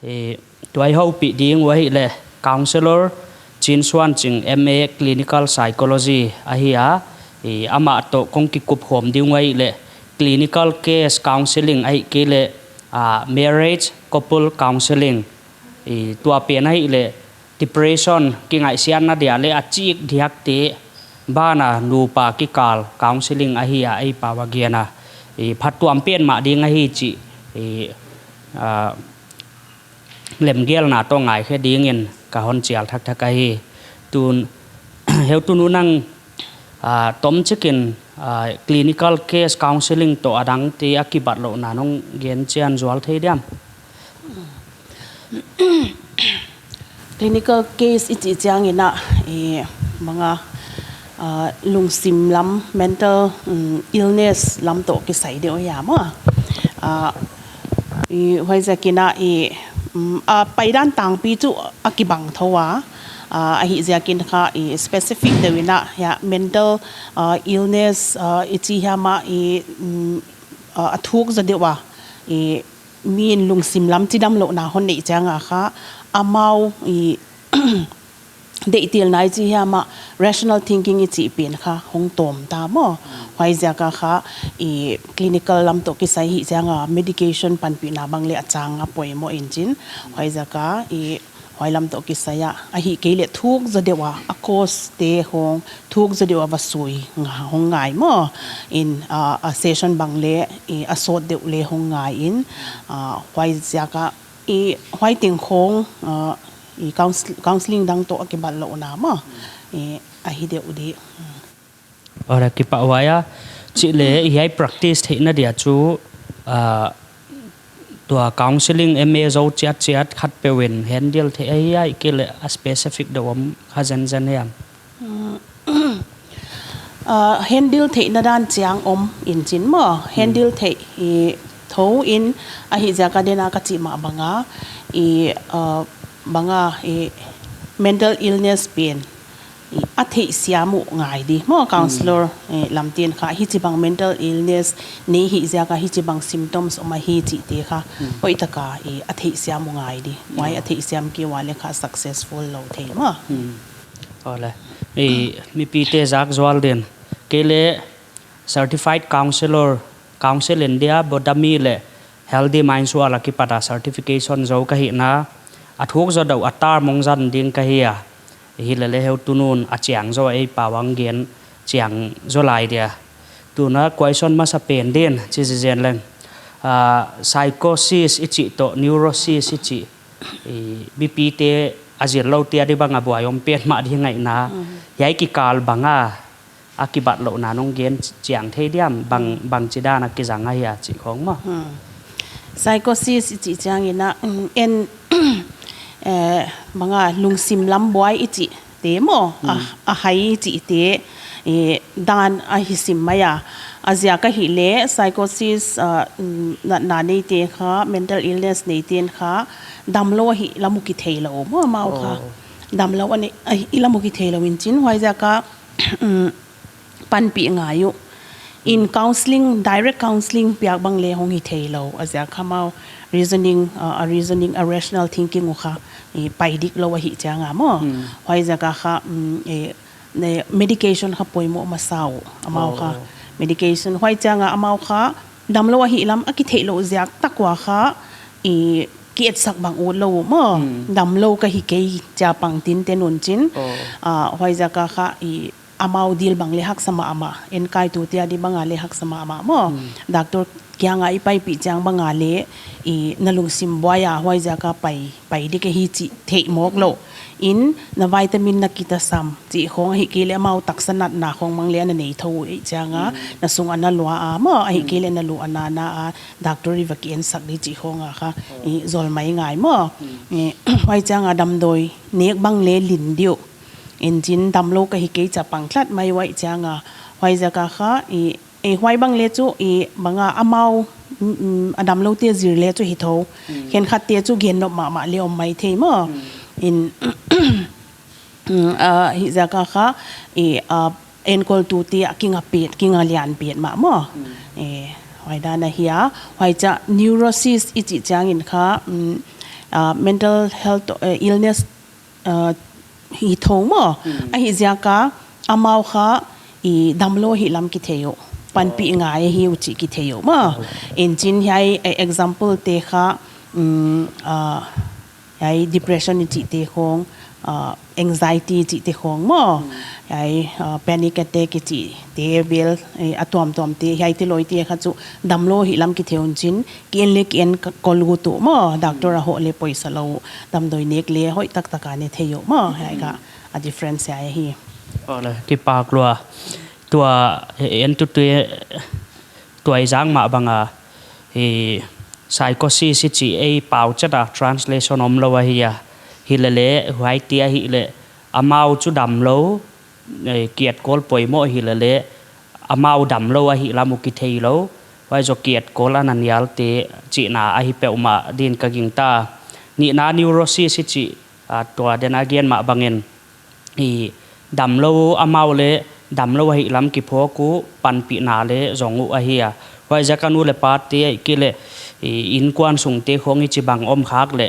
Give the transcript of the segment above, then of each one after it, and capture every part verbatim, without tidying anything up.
Eh, tua i houpih ding uh ahihleh Counsellor Chinsuanching, M A Clinical Psychology ahi a, eh, amah toh kong kikup khawm ding uh ahihleh clinical case counselling ahihkeileh, ah, marriage couple counselling, eh, tua pen ahihleh depression kingaihsiatna dia leh a chik diakte banah nupa kikal counselling ahi a, ei pau a gen a, eh, phattuam pen mah ding ahi chih, eh, ah, lemgelna toh ngaikhe dingin ka hon chial thakthak ahi. Tun, heutu nu nang, ah, tomchikin, ah, clinical case counselling toh a dangte a kibatlouhna nong gen chian zual thei diam? Clinical case i chih chiangin ah, eh, bang a, ah, lungsim lam, mental, mm, illness lam toh kisai deuh ahi a maw. Ah, i, huaiziakin ah, i, mm, a paidan tangpi chu a kibang thou a, ah, ahihziakin kha, i, specific deuhin ah, ya, mental, ah, illness, ah, i chi hiam ah, i, mm, ah, a thuk zaw deuh a, i, mi'n lungsim lam chidamlouhna hon neih chiang a kha, amau, i, deihtelna i chi hiam ah, rational thinking i chih pen kha hong tawm ta maw. Huaiziak a kha, i, clinical lam toh kisai hi chiang a medication panpihna bang leh a chang a poimoh in chin. Huaiziak a, i, huai lam toh kisai a, ahihkeileh thuk zaw deuh a, a cause te hong, thuk zaw deuh a va sui nga, hong ngai maw. In, ah, a session bang leh, i, a sawt deuh leh hong ngai in, ah, huaiziak a, i, huai teng khong, ah, i, counsel-, counselling dang toh a kibatlouhna maw, i, ahi deuh di. Alright, kipahhuai a, chih leh hiai practice theihna dia chu, ah, tua counselling M A zou chiatchiat khatpeuh in handle theih ahi a, ahihkeileh a specific deuh om kha zenzen hiam? Mm, ah, handle theihna dan chiang om in chin maw, handle theih, i, thou in ahihziak a den a ka chih mah bang a, i, ah, bang a, i, mental illness pen, i, a theihsiam uh ngai di maw, counsellor, eh, lamte'n kha hichibang mental illness nei hihziak a hichibang symptoms om ahi chihte kha hoihtaka, i, a theihsiam uh ngai di. Huai a theihsiam kei ua leh kha successful lou thei maw. Alright. I, mipite zak zual den. Kei leh certified counsellor, counsel in dia, Bodhami leh Healthy Minds World a kipat a certification zou ka hihna, a thuk zaw deuh a term hong zang ding ka hi a. Himahleh heutu nu'n a chiang zaw ei pau a gen chiang zaw lai dia. Tuna question masa pen din, chi zenzen leng. Ah, psychosis i chih toh, neurosis i chih, i, mipite a zil loute adi bang a buai om petmah di ngaihna. Hiai kikal bang a, a kibatlouhna nong gen chiang thei diam, bang, bangchidan a kizang ahia chih khong maw. Psychosis i chih chiangin ah, mm, en, eh, bang a lungsim lam buai i chihte maw, a, a hai i chihte, eh, dan ahi sim mai a. A ziak ahihleh psychosis, ah, mm, natna neite kha, mental illness neite'n kha, damlou ahi lam uh kitheilou maw, amau kha. Damlou ahi, ahi lam uh kitheilou in chin, huaiziak a, mm, panpih ngai uh. In counselling, direct counselling piak bang leh hong hi theilou. A ziak kha amau reasoning, uh, a reasoning, a rational thinking uh kha, eh, pai diklou ahih chiang a maw. Huaiziak a kha, mm, eh, ne, medication kha poimoh masa uh. Amau kha medication. Huai chiang a amau kha damlou ahi lam a kitheihlouh ziak tak ua kha, eh, kietsak bang utlou uh maw. Damlou ka hi kei chia pang tinten un chin. Ah, huaiziak a kha, eh, amau dil bang leh haksa mahmah, enkaitute adi bang a leh haksa mahmah maw. Doctor kiang a i paipih chiang bang a leh, i na lungsim buai a, huaiziak a pai, pai di ka hi chih theih mawk lou. In na vitamin na kitasam chih khong ahihkeileh amau taksa natna khong bang leh na nei thou uh ei chiang a, na sung a na lua a maw, ahihkeileh na lu a na na a, doctor i va ki ensak di chih khong a kha, i zol mai ngai maw. I, huai chiang a damdawi nek bang leh lin di uh. In chin damlou ka hi kei chia pang tlat mai uh ei chiang a. Huaiziak a kha, i, eh, huai bang leh chu, i bang a amau, mm, mm, a damloute zir leh chu hi thou. Khenkhatte chu gen nop mahmah leh om mai thei maw. In, mm, ah, hiziak a kha, i, ah, enkol tute a kinga pet, kinga lian pet mah maw. Eh, huai dan ahi a, huai chia neurosis i chih chiangin kha, mm, uh, mental health, uh, illness, uh, hi thou maw. Ahi ziak a amau kha i damlou hi lam kithei uh. Panpih ngai hi uh chih kithei uh maw. Inchin hiai, eh, example te kha, um, uh, hiai depression i chihte khong, uh, anxiety i chihte khong maw. Hiai, uh, panic attack i chihte bel, eh, a tuamtuamte, hiaite loite kha chu damlou hi lam kithei uh chin, ki en le ki en ka-, kol uh tu maw, doctor a hoh le poisa lou, damdawi nek le hoih taktak a ne thei uh maw, hiai kha a difference hiai hi. Aw le, kipak lua. Tua, eh, en tu tu, eh, tuaizang mah bang a, i psychosis i chih ei pau chet a translation omlou ahi a. Hilele, huaite ahihleh, amau chu damlou, eh, kiat kol poimoh hilele, amau damlou ahi lam uh kithei lou, huai zoh kiat kol ana nial te chihna ahi peuhmah din ka gingta. Nihna neurosis i chih, ah, tua den a gen mah bangin, i damlou amau le damlou ahi lam kiphawk uh panpihna le zong uh ahi a. Huaiziak a nu le pate ahihkeileh, i innkuan sungte khong i chih bang om khak le,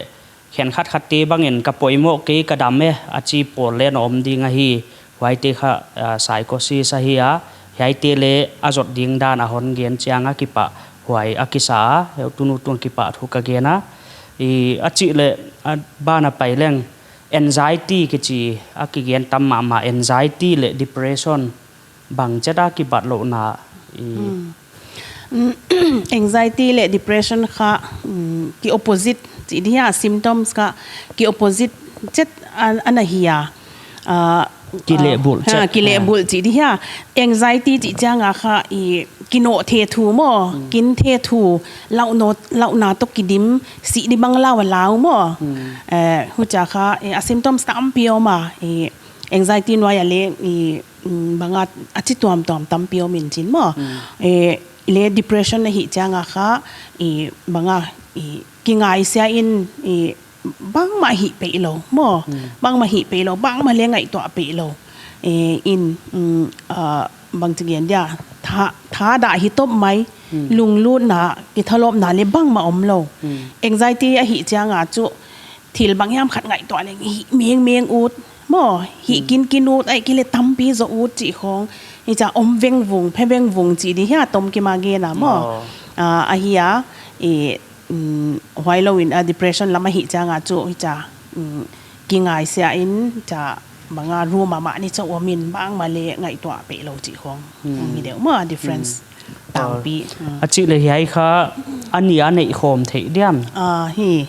khenkhat khatte bangin ka poimoh kei ka dam e a chi pawl le na om ding ahi. Huaite kha, ah, psychosis ahi a. Hiaite le a zot ding dan a hon gen chiang a kipahhuai a kisa a. Heutu nu tungah kipahthu ka gen a. I a chih le, a ban a pai leng, anxiety kichi a kigen tam mahmah, anxiety le depression bang chet a kibatlouhna i. Hmm. Mm, anxiety le depression kha, mm, ki opposite chih di hia, symptoms kha ki opposite chet an, ana hi a. Ah, ki lehbulh ah, ha, chet. Ki lehbulh chih di hia. Anxiety chih chiang a kha i kinoh the thu maw, kin the thu, lauhna, lauhna toh kidim, sih di bang lau a lau maw. Eh, huchia kha, eh, a symptoms tampi om a, eh, anxiety nuai a le, eh, mm, bang a, a chi tuamtuam tampi om in chin maw. Eh, le depression ahi chiang a kha, eh, bang a, eh, kingaisia in, eh, bangmah hih peih lou maw. Bangmah hih peih lou, bangmah le ngaihtuah peih lou. Eh, in, mm, ah, bangchi gen dia, tha, thadah hi top mai, lunglutna, kithalawpna le bangmah omlou. Anxiety ahi chiang a chu, thil bang hiam khat ngaihtuah leng hih mengmeng ut maw, hih kinkin ut, ahihkeileh tampi zoh ut chih khong. Hichia om vengvung, phe vengvung chih di hia, tom kim a gen a maw. Ah, ahi a, i, mm, huailou in a depression lam ahi chiang a chu, hichia, mm, kingaisia in, hichia bang a room a mahni chauh om in bangmah le ngaihtuah peih lou chih khong. Hi deuh maw, difference. Tampi. A chih le hiai kha a nih a neih khawm theih diam? Ah, hi.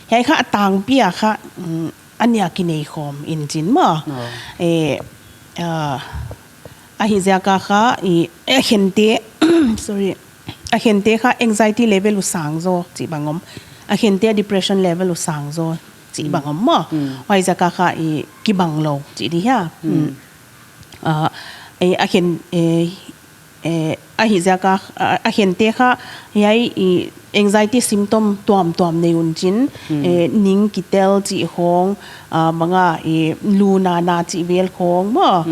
Hiai kha a tangpi a kha, mm, a nih a kinei khawm in chin maw. Eh, ah, ahi ziak a kha, i, a khente, sorry, a khente kha anxiety level uh sang zaw chih bang om. A khente a depression level uh sang zaw chih bang om maw. Huaiziak a kha i kibang lou chih di hia. Ah, eh, a khen, eh, eh, ahi ziak a, a, a khente kha, hiai i anxiety symptom tuamtuam nei un chin, eh, ning kitel chih khong, ah, bang a, eh, lu nana chih vel khong maw.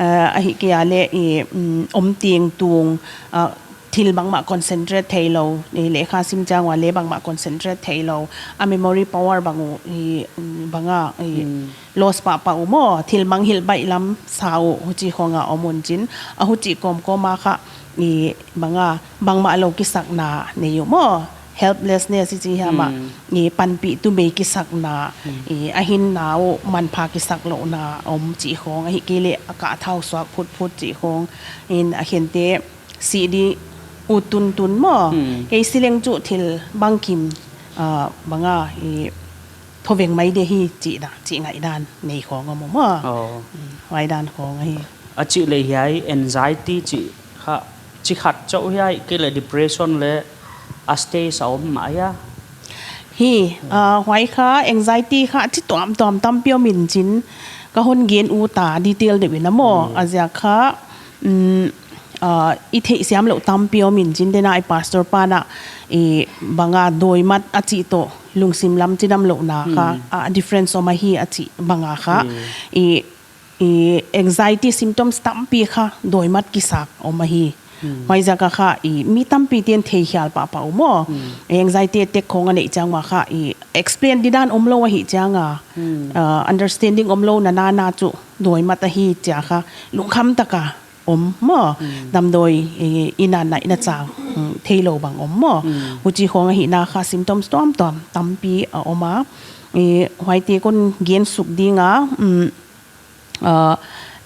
Eh, ahihkeileh, eh, mm, om tengtung, ah, thil bangmah concentrate theilou, eh, lekha sim chiang ua le bangmah concentrate theilou, a memory power bang uh, eh, mm, bang a, eh, loss pahpah uh maw, thil mangngilh baih lam sa uh, huchi khong a om un chin, a huchi kawmkawm a kha, i bang a, bangmah lou kisakna nei uh maw, helplessness i chi hiam a, i panpih tumei kisakna, i a hinna uh manpha kisak louhna om chih khong, ahihkeileh a kah thau suak phutphut chih khong, in a khente sih di ut tuntun maw, kei si leng chu thil bangkim, ah, bang a, i thoveng mai de hi chihna, chih ngaihdan nei khong om maw. Mm, huaidan khong ahi. A chih le hiai anxiety chih kha, chi khat chauh hiai, ahihkeileh depression le a stage a om mah hia? Hi, ah, huai kha anxiety kha chi tuamtuam tampi om in chin ka hon gen ut a detail deuh in a maw. A ziak kha, mm, ah, i theihsiam louh tampi om in chin, dena i pastor pan a, i bang a dawimat a chih toh lungsim lam chidamlouhna kha, a difference om ahi a chih bang a kha. I, i anxiety symptoms tampi kha dawimat kisak om ahi. Huaiziak a kha i mi tampi ten thei hial pahpah uh maw. Anxiety attack khong a neih chiang ua kha i explain di dan omlou ahih chiang a, uh, understanding omlou nana na chu dawi mat ahi chia kha lungkham taka om maw. Damdawi i, i na na i na chang, mm, theilou bang om maw. Huchi khong ahihna kha symptoms tuamtuam tampi a om a. I, huaite kon gen suk ding a, mm, uh,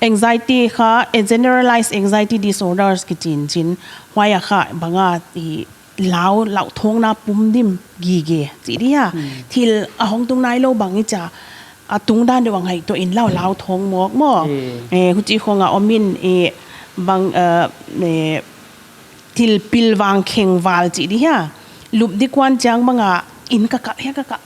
anxiety kha, a generalized anxiety disorders kichi in chin, huai a kha banga i lau, lauthawngna pum dim gige, chi dia. Thil a hong tung nailou bang i chia, a tung dan deuh a ngaihtuah in lau, lauthawng mawk maw. Eh, huchi khong a om in, eh, bang, eh, eh, thil pilvang khengval chi dia. Lup di kuan chiang banga, in ka kah, hia ka kah,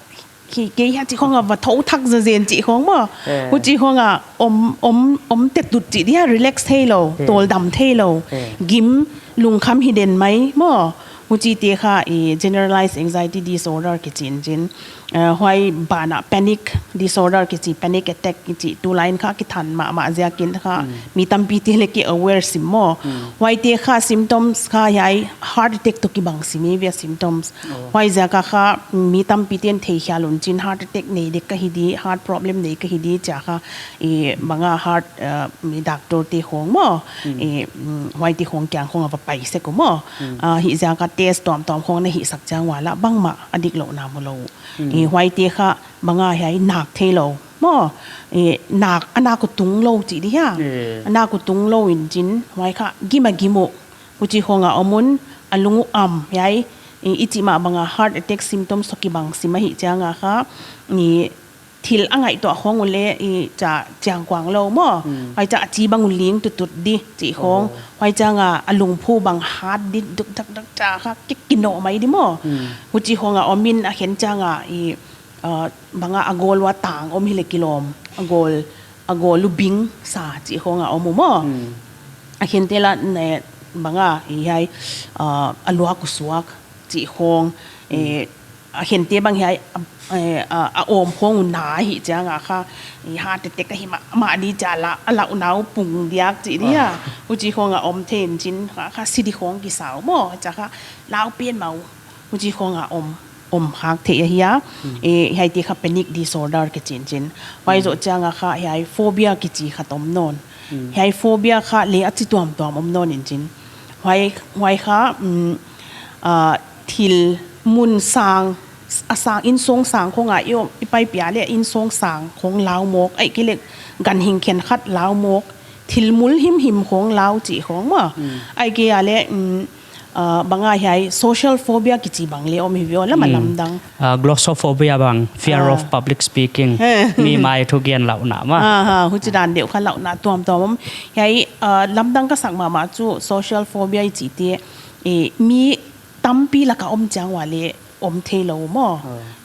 khi kei hia chi khong a va thou thak zazen chi khong maw. Huchi khong a om, om, om tetut chi dia, relax theilou, tawldam theilou. Gim, lungkham hi den mai maw. Huchite kha i generalized anxiety disorder kichi in chin. Eh, huai bana panic disorder kichi, panic attack kichi, tulai in kha kithan mahmah ziak in kha mi tampi te leng ki aware sim maw. Huaite kha symptoms kha hiai heart attack toh kibang sim i via symptoms. Huaiziak a kha mi tampi ten thei hial un chin heart attack nei dek ka hi di, heart problem nei ka hi di chia kha i banga heart, eh, mi doctor te khong maw. I, mm, huaite khong kiang khong a va pai sek uh maw. Ah, hih ziak a test tuamtuam khong na hihsak chiang ua lah bangmah a diklouhna mulou. I, huaite kha banga hiai nak theilou maw. I, nak, a nak uh tunglou chi dia. A nak uh tunglou in chin, huai kha gim a gim uh. Huchi khong a om un, a lung uh am, hiai, i, i chih mah banga heart attack symptoms toh kibang sim ahih chiang a kha, i, thil a ngaihtuah khong uh leng i chia chiangkuang lou maw. Huai chia a chi bang uh ling tutut di chi khong. Huai chiang a a lungphu bang hat di duk dak dak chia kha ki, kinoh mai di maw. Huchi khong a om in a khen chiang a i, ah, banga a gawl ua tang om hileh kilawm. A gawl, a gawl uh bing sa chi khong a om uh maw. A khente lah ne banga i hiai, ah, a luak uh suak chi khong. Eh, a khente bang hiai, a, eh, a, a awm khong uh na ahih chiang a kha, i heart attack ahi mah, mah di chia lah, a lauhna uh pung diak chi dia. Huchi khong a om thei in chin, kha, kha si di khong kisa uh maw, chia kha lau pen mah uh. Huchi khong a om, om khak thei ahi a. Eh, hiaite kha panic disorder kichi in chin. Huai zoh chiang a kha hiai phobia kichi khat om nawn. Hiai phobia kha leng a chi tuamtuam om nawn in chin. Huai, huai kha, mm, ah, thil mun sang, a sang, innsawng sang khong a i om, i pai pia leh innsawng sang khong lau mawk, ahihkeileh ganhing khenkhat lau mawk, thil mul himhim khong lau chi khong maw. Ahihkeileh, mm, ah, banga hiai social phobia kichi bang leng om hi via lam a lamdang. Ah, glossophobia bang, fear of public speaking. Mi mai thu gen louhna maw. Ah, ha, huchi dan deuh kha louhna tuamtuam om. Hiai, ah, lamdang ka sak mahmah chu social phobia i chihte, eh, mi tampi lak a om chiang ua leng om theilou maw.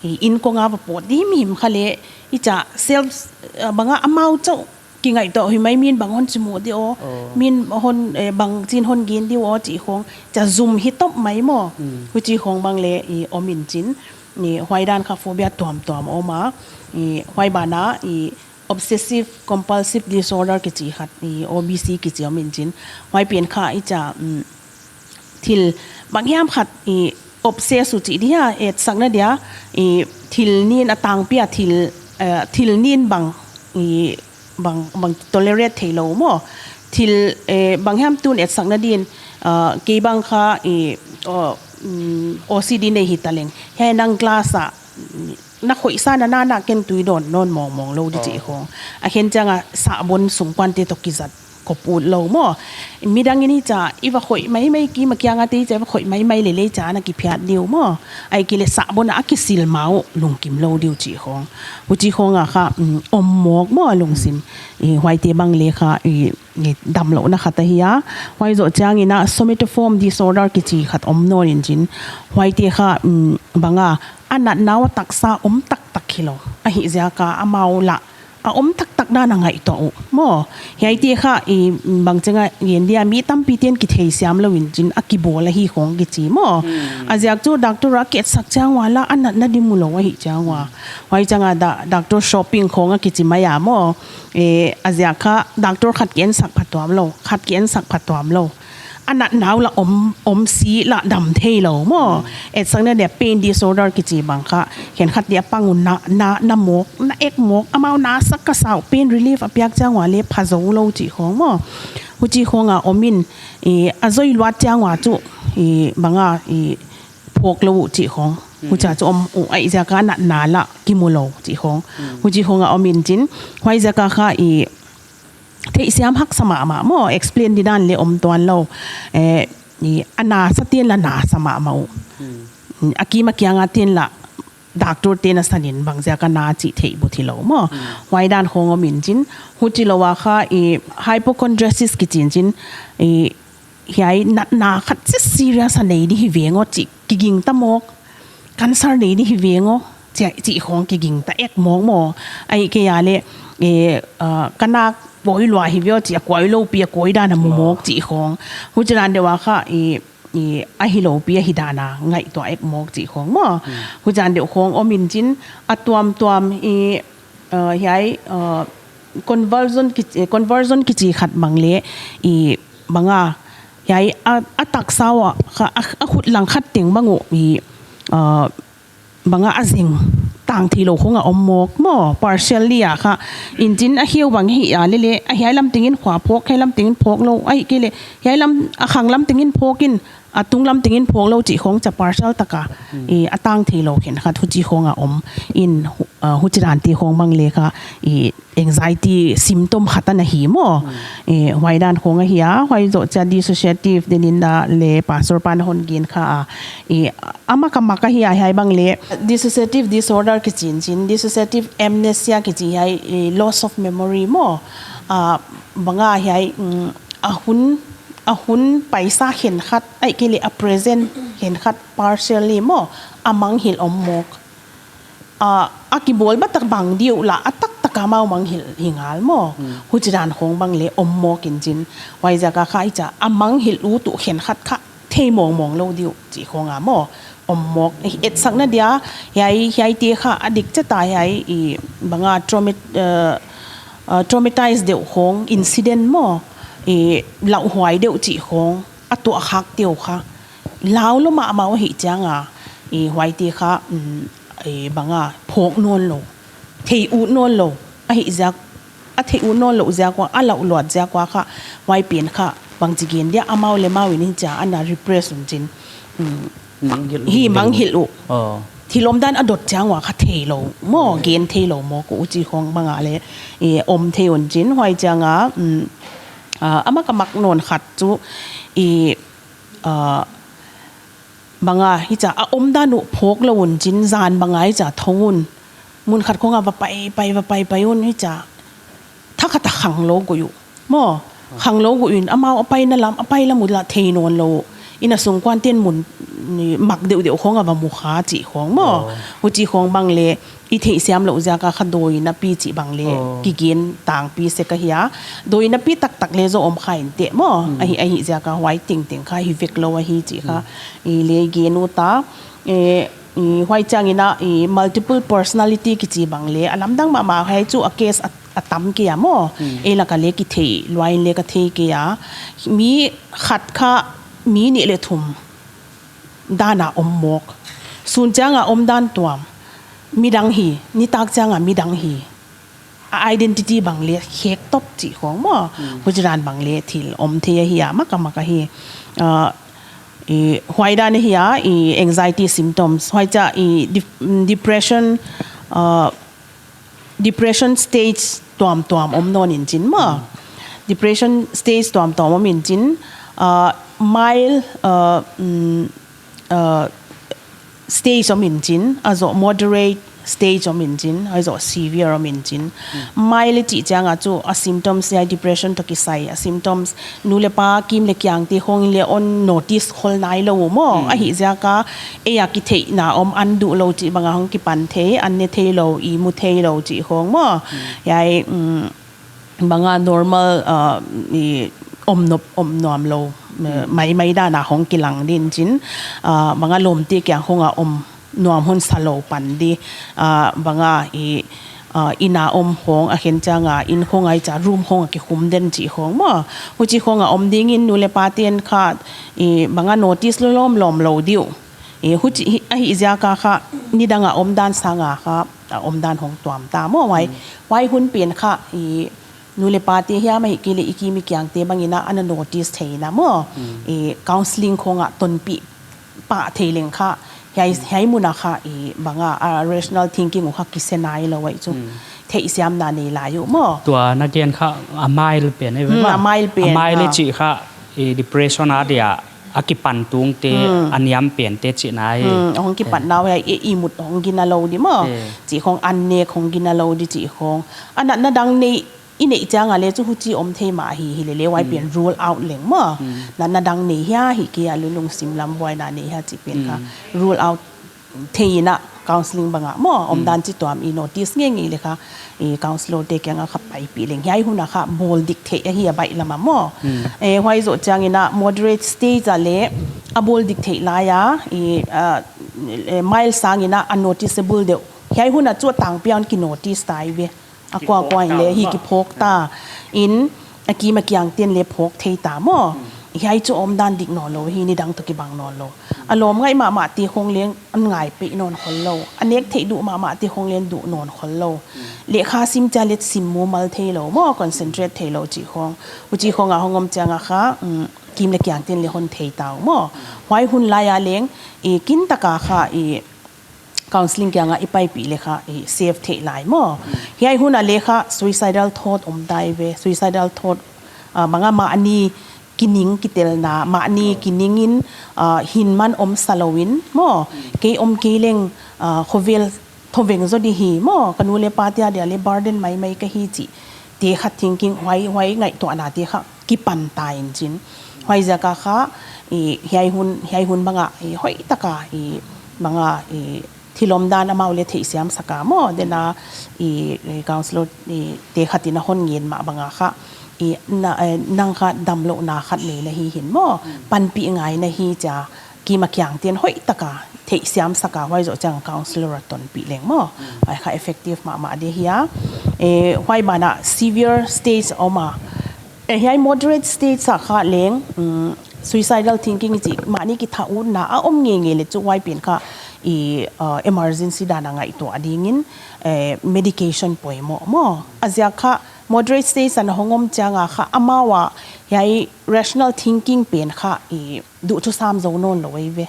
I, innkong a va pawt di himhim kha leng i chia self, ah, banga amau chauh kingaihtuah uh hi mai, min bang hon chimu di aw. Min hon, eh, bang chin hon gen di aw chi khong. Chia zum hi top mai maw. Huchi khong bang leng i om in chin. I huai dan kha phobia tuamtuam om a. I huai bana i obsessive compulsive disorder kichi khat, i O B C kichi om in chin. Huai pen kha i chia, mm, thil banghiam khat i obsess uh chi dia, etsakna dia, i thil nin a tangpi a thil, eh, thil nin bang, i bang, bang tolerate theilou maw. Thil, eh, banghiam tun etsakna din, ah, kei bang kha i, oh, mm, O C D nei hi taleng. Hiai nang glass a, na khoih sa na na na ken tui dawn nawn mawngmawng lou di chi khong. A khen chiang a sahbon sungkuan te toh kizat kop ut lou maw. Midang in i chia i va khoih maimai, keimah kiang a te i chia i va khoih maimai leh leh chia na kiphiat di uh maw. Ahihkeileh sahbon a kisil ma uh lungkim lou di uh chi khong. Huchi khong a kha, mm, om mawk maw a lungsim. I huaite bang leng kha i, i damlouhna khat ahi a. Huai zoh chiang in a somatoform disorder kichi khat om nawn in chin. Huaite kha, mm, banga a natna uh taksa om taktak hilou. Ahih ziak a amau lah a om taktak dan a ngaihtuah uh maw. Hiaite kha i bang chiang a gen dia mi tampi ten kitheisiam lou in chin a kibawl ahi khong kichi maw. A ziak chu doctor a ki etsak chiang ua lah a natna di mulou ahih chiang ua. Huai chiang a da-, doctor shopping khong a kichi mai a maw. Eh, a ziak kha doctor khat ki ensak phatuam lou, khat ki ensak phatuam lou. a natna uh la om, om si la dam theilou maw. Etsakna dia pain disorder kichi bang kha, khenkhat dia pang un na, na, na mawk, na ek mawk, amau na sak ka sau, pain relief a piak chiang ua leh pha zou lou chih khong maw. Huchi khong a om in, i, a zoi luat chiang ua chu, i, bang a, i, phawk lou uh chih khong. Huchia chu om uh, ahihziak a natna la kimu lou chih khong. Huchi khong a om in chin, huaiziak a kha i theihsiam haksa mahmah maw, explain di dan leh om tuan lou. Eh, i, a na sa te'n la na sa mahmah uh. A kim a kiang a te'n la doctor te'n a san in bangziak a na chih theih buk hilou maw. Huai dan khong om in chin, huchi lou a kha i hypochondriasis kichi in chin, i hiai natna khat chi serious a nei di hi veng aw chih kiging ta mawk, cancer nei di hi veng aw chih, chih khong kiging ta ek mawk maw. Ahihkeileh, eh, ah, ka nak kuai lua hi ve aw chih a kuai lou pi a kuai dan a mu mawk chih khong. Huchi dan deuh a kha i, i a hilou pi a hi dan a ngaihtuah ek mawk chih khong maw. Huchi dan deuh khong om in chin, a tuamtuam i, ah, hiai, ah, conversion ki, eh, conversion kichi khat bang leh i bang a, hiai a, a taksa ua kha, a, a khut langkhat teng bang uh i, ah, bang a a zing tang theilou khong a om mawk maw, partially a kha. In chin a hiau bang hi a leh leh, a hiai lam teng in khua phawk, hiai lam teng in phawk lou, ahihkeileh, hiai lam, a khang lam teng in phawk in, a tung lam teng in phawk lou chih khong chia partial tak a, i, a tang theilou khenkhat huchi khong a om in, hu-, ah, huchi dan te khong bang leh kha, i, anxiety symptom khat ana hi maw. Eh, huai dan khong ahi a, huai zoh chia dissociative, den in da leh pastor pa'n hon gen kha a. Eh, a mak a mak ahi a, hiai bang leh dissociative disorder kichi in chin, dissociative amnesia kichi hiai, eh, loss of memory maw. Ah, bang a hiai, mm, a hun, a hun paisa khenkhat, ahihkeileh a present khenkhat partially maw, a manghilh om mawk. Ah, a kibawl ba tak bang di uh la, a taktak a amau manghilh hi ngal maw. Huchi dan khong bang leh om mawk in chin. Huaiziak a kha i chia, a manghilh uh tu khenkhat kha thei mawngmawng lou di uh chih khong a maw. Om mawk, etsakna dia, hiai, hiai te kha a dik chet a hiai i bang a traumat-, eh, eh, traumatize deuh khong, incident maw, i lauhuai deuh chih khong, a tuah khak deuh kha. Lau lou mahmah uh ahih chiang a, i huaite kha, mm, i bang a, phawk nawn lou, thei ut nawn lou, ahihziak, a thei ut nawn lou ziak ua, a lauh luat ziak ua kha, huai pen kha, bangchi gen dia, amau leh amau in hichia, ana repress un chin. Mm. Manghilh hi uh. Manghilh uh. Oh. Thil omdan a dot chiang ua kha theilou maw, gen theilou maw, ko uchi khong bang a leh, i om thei un chin, huai chiang a, mm, ah, a mak a mak nawn khat chu, i, ah, bang a, hichia a omdan uh phawk lou un chin, zan bang a hichia thong un. Mun khat khong a va pai, pai, va pai, pai un hichia. Thakhat a khang lou gui uh. Maw, khang lou gui un, amau a paina lam, a pai lam uh la thei nawn lou. Inn a sungkuan te'n mun, ni, mak deuhdeuh khong a va mu kha chih khong maw. Oh. Huchi khong bang leh, i theihsiam louh ziak a kha dawi napi chih bang leh, oh, kigen tangpi sek ahi a. Dawi napi taktak leh zoh om kha inteh maw. Hmm. Ahi, ahihziak a huai tengteng kha hi vek lou ahi chih kha. Hmm. I leh gen ut a, eh, i huai chiang in a, i multiple personality kichi bang leh, a lamdang mahmah hiai chu a case a, a tam kei a maw. Hmm. Ei lak a leh kithei, luai leh ka thei kei a. Mi khat kha, mi nih leh thum dan a om mawk. Sun chiang a omdan tuam. Midang hi, nitak chiang a midang hi. A identity bang leh khek top chih khong maw. Hmm. Huchi dan bang leh thil om thei ahi a, mak a mak ahi. Ah, i, huai dan ahi a, i anxiety symptoms. Huai chia i dep-, mm, depression, ah, depression stage tuamtuam om nawn in chin maw. Hmm. Depression stage tuamtuam om in chin, ah, mild, ah, mm, ah, stage om in chin, a zoh moderate stage om in chin, a zoh severe om in chin. Hmm. Mild chih chiang a chu a symptoms hiai depression toh kisai, a symptoms nu leh pa, kim leh kiang te khong in leh hon notice khol nailou uh maw. Hmm. Ahihziak a, ei a kitheihna om an duh lou chih bang a hong kipan thei, an ne theilou, i mu theilou chih khong maw. Hmm. Hiai, mm, bang a normal, ah, i om nop, om nuam lou, eh, hmm, maimai dan a hong kilang di in chin, ah, bang a lawmte kiang khong a om nuam hon sa lou pan di, ah, bang a i, ah, inn a om khong, a khen chiang a inn khong a i cha room khong a kikhum den chih khong maw. Huchi khong a om ding in nu leh pa te'n kha, i, bang a notice lawmlawm lou di uh. I, huchi hi, ahihziak a kha, nidang a omdan sang a kha, a omdan hong tuam ta maw. Huai, huai hun pen kha, i, nu leh pa te hiam ahihkeileh i kim i kiang te bang in a ana notice thei in a maw. I, counselling khong a tonpih pah thei leng kha, hiai, hiai mun a kha, i, bang a, a, rational thinking uh kha kise nailou uh chu. Theihsiamna nei lai uh maw. Tua na gen kha a mild pen, eh, Hmm, maw. A mild pen, A mild ha. Chih kha, i, depression a dia, a kipan tung te, a niam pen te chihna hi. Hmm, hong kipan nau hiai, i, i mut hong gina lou di maw. Eh. Chih khong, an nek hong gina lou di chih khong. A natna dang nei, i neih chiang a leh chu huchi om thei mah hi, hi leh leh huai pen rule out leng maw. Natna dang nei hia, hi kia lungsim lambuaina nei hia chih pen kha rule out thei in a counselling bang a maw. Omdan chituam i notice ngeingei leh kha, i counsellor te kiang a kha paipih leng. Hiai hun a kha bawl dik theih ahi a baihlam a maw. Eh, huai zoh chiang in a moderate stage a leh a bawl dik theih lai a, i, ah, eh, mild sang in a unnoticeable deuh. Hiai hun a chu a tangpi a hon ki notice ta i ve. A kuakua in leh hi kiphawk ta. In, a kim a kiang te'n leh phawk thei ta maw. Hiai chu omdan dik nawnlou hi, nidang toh kibang nawnlou. A lawm ngaih mahmah te khong leng an ngaih peih nawn khollou. A nek theih duh mahmah te khong leng duh nawn khollou. Lehkha sim chiang leh sim mumal theilou maw, concentrate theilou chih khong. Huchi khong a hong om chiang a kha, um, kim leh kiang te'n leh hon thei ta uh maw. Huai hun lai a leng, i, kintak a kha, i, counselling kiang a i paipih leh kha, i, safe theih lai maw. Hiai hun a leh kha suicidal thought om ta i ve, suicidal thought, ah, bang a mahni kining kitelna, mahni kining in, ah, hinman om sa lou in maw. Kei om kei leng, ah, khovel thoveng zaw di hi maw, ka nu leh pa te a dia leh burden maimai ka hi chih te kha thinking, huai, huai ngaihtuahna te kha kipan ta in chin. Huaiziak a kha, i, hiai hun, hiai hun bang a, i, hoihtak a, i, bang a, i, thil omdan amau leh theihsiam sak a maw, den a, i, i, counsellor, i, te khat in a hon ngen mah bang a kha, i, na, eh, nang kha damlouhna khat nei na hi hi'n maw, panpih ngai na hi chia, kim a kiang te'n hoihtak a theihsiam sak a, huai zoh chiang counsellor a tonpih leng maw. Huai kha effective mahmah di hia. Eh, huai ban a severe stage om a. Eh, hiai moderate stage a kha leng, mm, suicidal thinking chih mahni kitha utna a om ngeingei leh chu huai pen kha i, uh, emergency dan a ngaihtuah ding in, eh, medication poimoh maw. A ziak kha moderate stage a na hong om chiang a kha amau a hiai rational thinking pen kha i duhthusam zou nawnlou ei ve.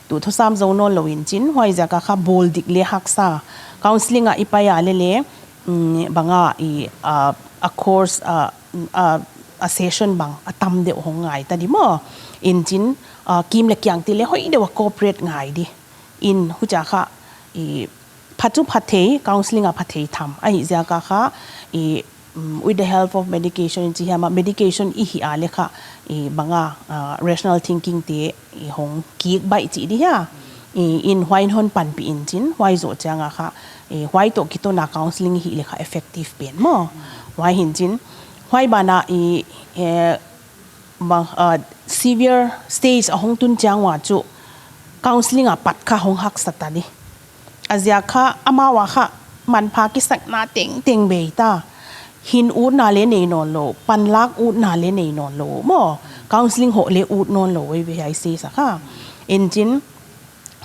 Duhthusam zou nawnlou in chin, huaiziak a kha bawl dik leh haksa. Counselling a i pai a leh leh, mm, bang a i, ah, a course, ah, ah, a session bang a tam deuh hong ngai ta di maw. In chin, ah, kim leh kiang te leh hoih deuh a cooperate ngai di. In huchia kha i pha chu pha thei, counselling a pha thei tham. Ahihziak a kha i, mm, with the help of medication, chi hiam a medication i hih a leh kha, i bang a, ah, rational thinking te i hong kik baih chih di hia. I, in huai in hon panpih in chin, huai zoh chiang a kha, i huai toh kitouna counselling i hih leh kha effective pen maw. Huai hi'n chin, huai ban a i, eh, bang, ah, severe stage a hong tun chiang ua chu counselling a pat kha hong haksa ta di. A ziak kha amau a kha manpha kisakna tengteng bei ta. Hin utna leh nei nawnlou, panlak utna leh nei nawnlou maw. Counselling hoh leh ut nawnlou ei ve hiai stage a kha. In chin,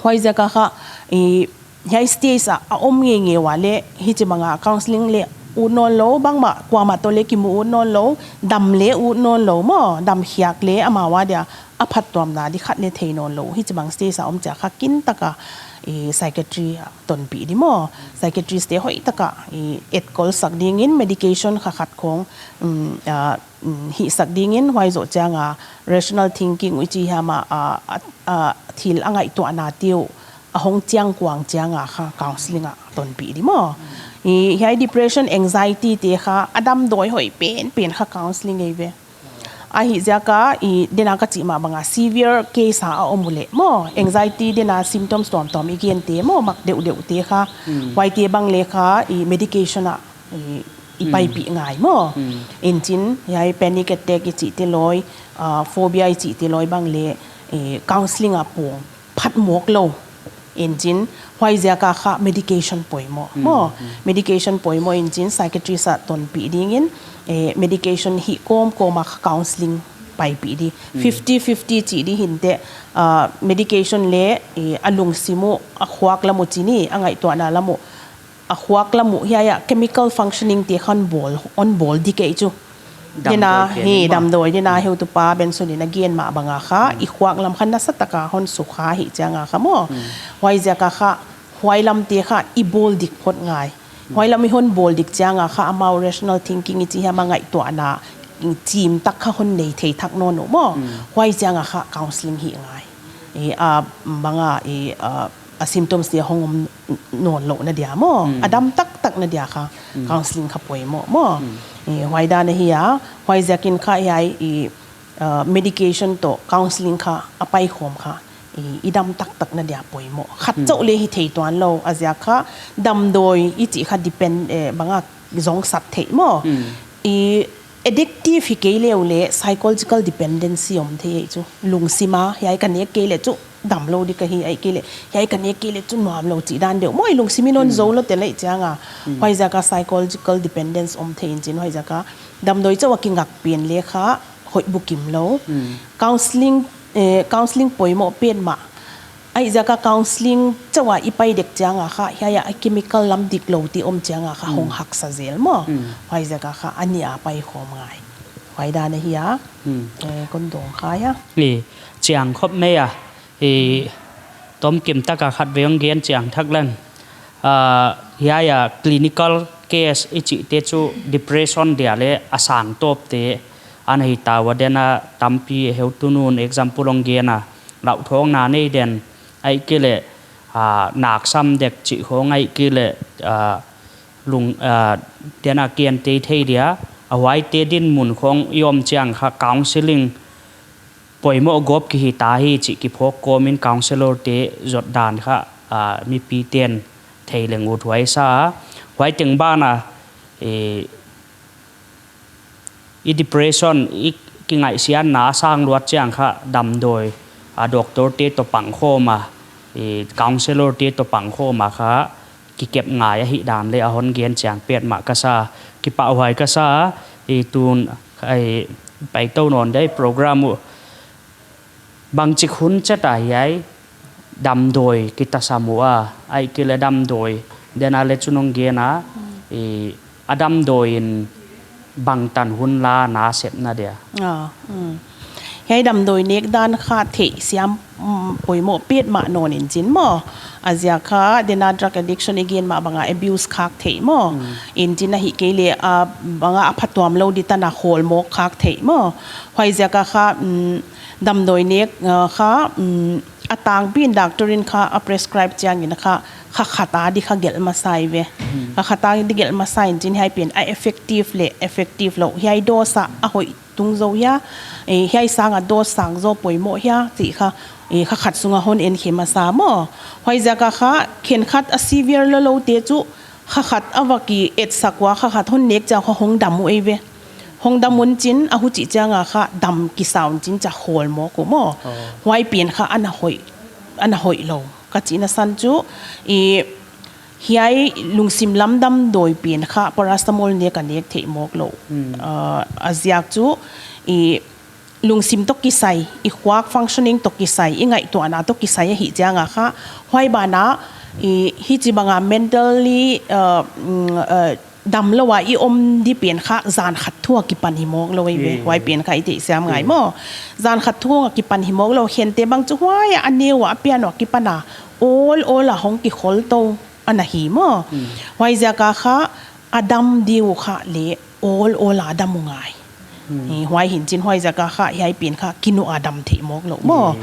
huaiziak a kha, i, hiai stage a, a om ngeingei ua leh, hichibang a counselling leh ut nawnlou, bangmah, kuamah toh leh kimu ut nawnlou, dam leh ut nawnlou maw, dam khiak leh amau a dia, a phattuamna di khat leh thei nawnlou, hichibang stage a om chia kha kintak a, i, psychiatry a tonpih di maw, psychiatrist te hoihtak a, i, etkol sak ding in medication kha khat khong, um, ah, um, hihsak ding in, huai zoh chiang a rational thinking uh i chi hiam a, ah, ah, ah, thil a ngaihtuahna te uh a hong chiang kuang chiang a kha counselling a tonpih di maw. I, hiai depression, anxiety te kha a damdawi hoih penpen kha counselling ei ve. Ahihziak a, i, den a ka chih mah bang a severe case a a om uleh maw, anxiety den a symptoms tuamtuam i gen te maw, mak deuhdeuh te kha, huaite bang leh kha, i, medication a, i, i paipih ngai maw. In chin, hiai panic attack i chih te lawi, ah, phobia i chih te lawi bang leh, i, counselling a pawng phat mawk lou. Inchin, huaiziak a kha medication poimoh. Maw, medication poimoh inchin psychiatrist a tonpih dingin, eh, medication hih kawmkawm a kha counselling paipih di. Fifty fifty chih di hinteh, ah, medication leh, eh, a lungsim uh, a khuak lam uh chi ni, a ngaihtuahna lam uh, a khuak lam uh hiai a chemical functioning te kha hon bawl, hon bawl di kei chu. Damdawi hi, damdawi ding a heutupa Benson in a gen mah bang a kha, i khuak lam kha nasatak a hon sukha hi chiang a kha maw. Huaiziak a kha, huai lam te kha i bawl dik phot ngai. Huai lam i hon bawl dik chiang a kha, amau rational thinking i chi hiam a ngaihtuahna, chim tak kha hon nei thei thak nawn uh maw. Huai chiang a kha counselling hi ngai. I, a, bang a, i, a, a symptoms te hong om nawn louhna dia maw. A dam taktakna dia kha counselling kha poimoh maw. I, huai dan ahi a, huaiziakin kha hiai, i, a, medication toh counselling kha a paikhawm kha, i, i dam taktakna dia poimoh. Khat chauh leh hi thei tuan lou, a ziak kha damdawi i chih kha depend, eh, bang a zong sat theih maw. I, addictive hi kei leh uh leh psychological dependency om thei chu. Lungsim a, hiai ka nek kei leh chu damlou di ka hi, ahihkeileh hiai ka nek kei leh chu nuamlou chih dan deuh maw, i lungsim in hon zou lou tel ahih chiang a. Huaiziak a psychological dependence om thei inchin huaiziak a damdawi chauh a kingak pen leh kha hoih bukim lou. Counselling, eh, counselling poimoh petmah. Ahihziak a counselling chauh a i pai dek chiang a kha, hiai a chemical lam diklou te om chiang a kha hong haksa zel maw. Huaiziak a kha a nih a paikhawm ngai. Huai dan ahi a. Eh, kon dong kha hia. I, chiang khop mai a. I, tomkim tak a khatvei hong gen chiang thak leng. Ah, hiai a clinical case i chih te chu depression dia leh a sang tawp te ana hi ta ua, dena tampi heutu nu'n example hong gen a, lauthawngna nei den, ahihkeileh, ah, naksam dek chih khong ahihkeileh, ah, lung, ah, dena kian te thei dia, a huaite dinmun khong i om chiang kha counselling poimoh gawp ki hi ta hi chih kiphawk kawm in counsellor te zot dan kha, ah, mipi ten thei leng ut huai sa. Huai teng ban a, eh, i depression, i kingaihsiatna sang luat chiang kha damdawi, ah, doctor te toh pangkhawm a, eh, counsellor te toh pangkhawm a kha kikep ngai ahih dan leh a hon gen chiang petmah ka sa, kipahhuai ka sa, i tun, i paitou nawn deuh program uh. Bangchik hun chet a hiai damdawi kitasam ua, ahihkeileh damdawi, dena leh chu nong gen a, i, a damdawi in bangtan hun la na sepna dia. Ah, mm. Hiai damdawi nek dan kha theihsiam, mm, poimoh petmah nawn inchin maw. A ziak kha, dena drug addiction i gen mah bang a abuse khak theih maw. Inchin ahihkeileh, a, bang a a phatuam lou di tan a khawl mawk khak theih maw. Huaiziak a kha, mm, damdawi nek, ah, kha, mm, a tangpi in doctor in kha a prescribe chiang in kha, kha khat a di kha gelh masa ve. Kha khat a di gelh masa inchin hiai pen a effective leh effective lou. Hiai dose a a hoih tung zou hia, eh, hiai sang a dose sang zaw poimoh hia, chih kha, eh, kha khat sung a hon en khe masa maw. Huaiziak a kha, khenkhat a severe lou lou te chu, kha khat a va ki etsak ua, kha khat hon nek chiang kha hong dam uh ei ve. Hong dam un chin, a huchih chiang a kha dam kisa un chin chia khawl mawk uh maw. Oh. Huai pen kha ana hoih, ana hoih lou. Ka chihna san chu, i, hiai lungsim lam damdawi pen kha paracetamol nek a nek theih mawk lou. Hmm. Ah, a ziak chu, i, lungsim toh kisai, i khuak functioning toh kisai, i ngaihtuahna toh kisai ahih chiang a kha, huai ban a, i, hichibang a mentally, uh, mm, uh, damlou a i om di pen kha zan khat thu a kipan hi mawk lou ei ve. Hmm. Huai pen kha i theihsiam ngai maw. Zan khat thu a kipan hi mawk lou, hente bang chu huai a a neu a a pian ua kipan a, awl awl a hong kikhol tou ana hi maw. Hmm. Huaiziak a kha a dam di uh kha leh awl awl a dam uh ngai. Hmm. I, huai hinchin huaiziak a kha, hiai pen kha, kinu a dam theih mawk lou maw. Hmm.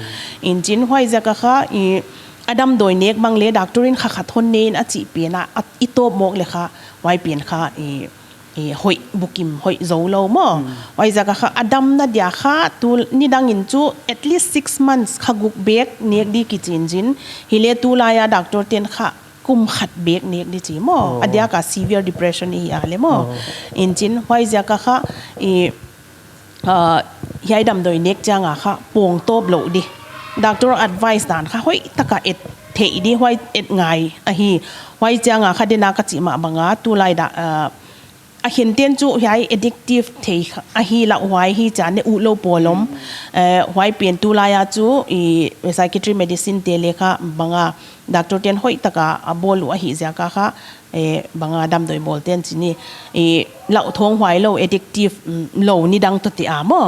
Inchin huaiziak a kha, i, a damdawi nek bang leh doctor in kha khat hon ne in a chih pen a, a, i tawp mawk leh kha, huai pen kha, i, i, hoih bukim, hoih zou lou maw. Hmm. Huaiziak a kha, a damna dia kha, tu nidang in chu, at least six months kha guk bek nek di kichi inchin, hileh tulai a doctor ten kha, kum khat bek nek di chi maw. Oh. A diak a severe depression i hi a leh maw. Oh. Inchin huaiziak a kha, i, ah, hiai damdawi nek chiang a kha pawng tawp lou di. Doctor advice dan kha hoihtak a et theih di huai et ngai ahi. Huai chiang a kha dena ka chih mah bang a, tulai dak, ah, a khen ten chu hiai addictive thei kha, ahi lauhuai hi chia ne uh lou poimoh. Eh, huai pen tulai a chu i psychiatry medicine te leh kha bang a doctor ten hoih taka a bawl uh ahih ziak a kha, eh, bang a damdawi bawl ten chi ni, eh, lauthawng huai lou, addictive, mm, lou nidang toh te a maw.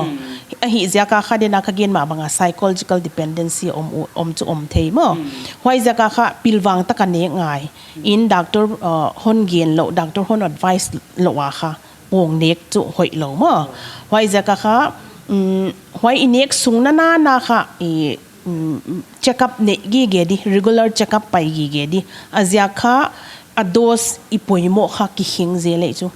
Ahih ziak a kha dena ka gen mah bang a psychological dependency om u-, om chu om thei maw. Huai ziak a kha pilvang taka nek ngai. In doctor, uh, hon gen lou, doctor hon advice lou a kha pawng nek chu hoih lou maw. Huai ziak a kha, mm, huai i nek sung nana na kha i, mm, check up nei gige di, regular check up pai gige di. A ziak kha a dose i poimoh kha kikheng zel leh chu.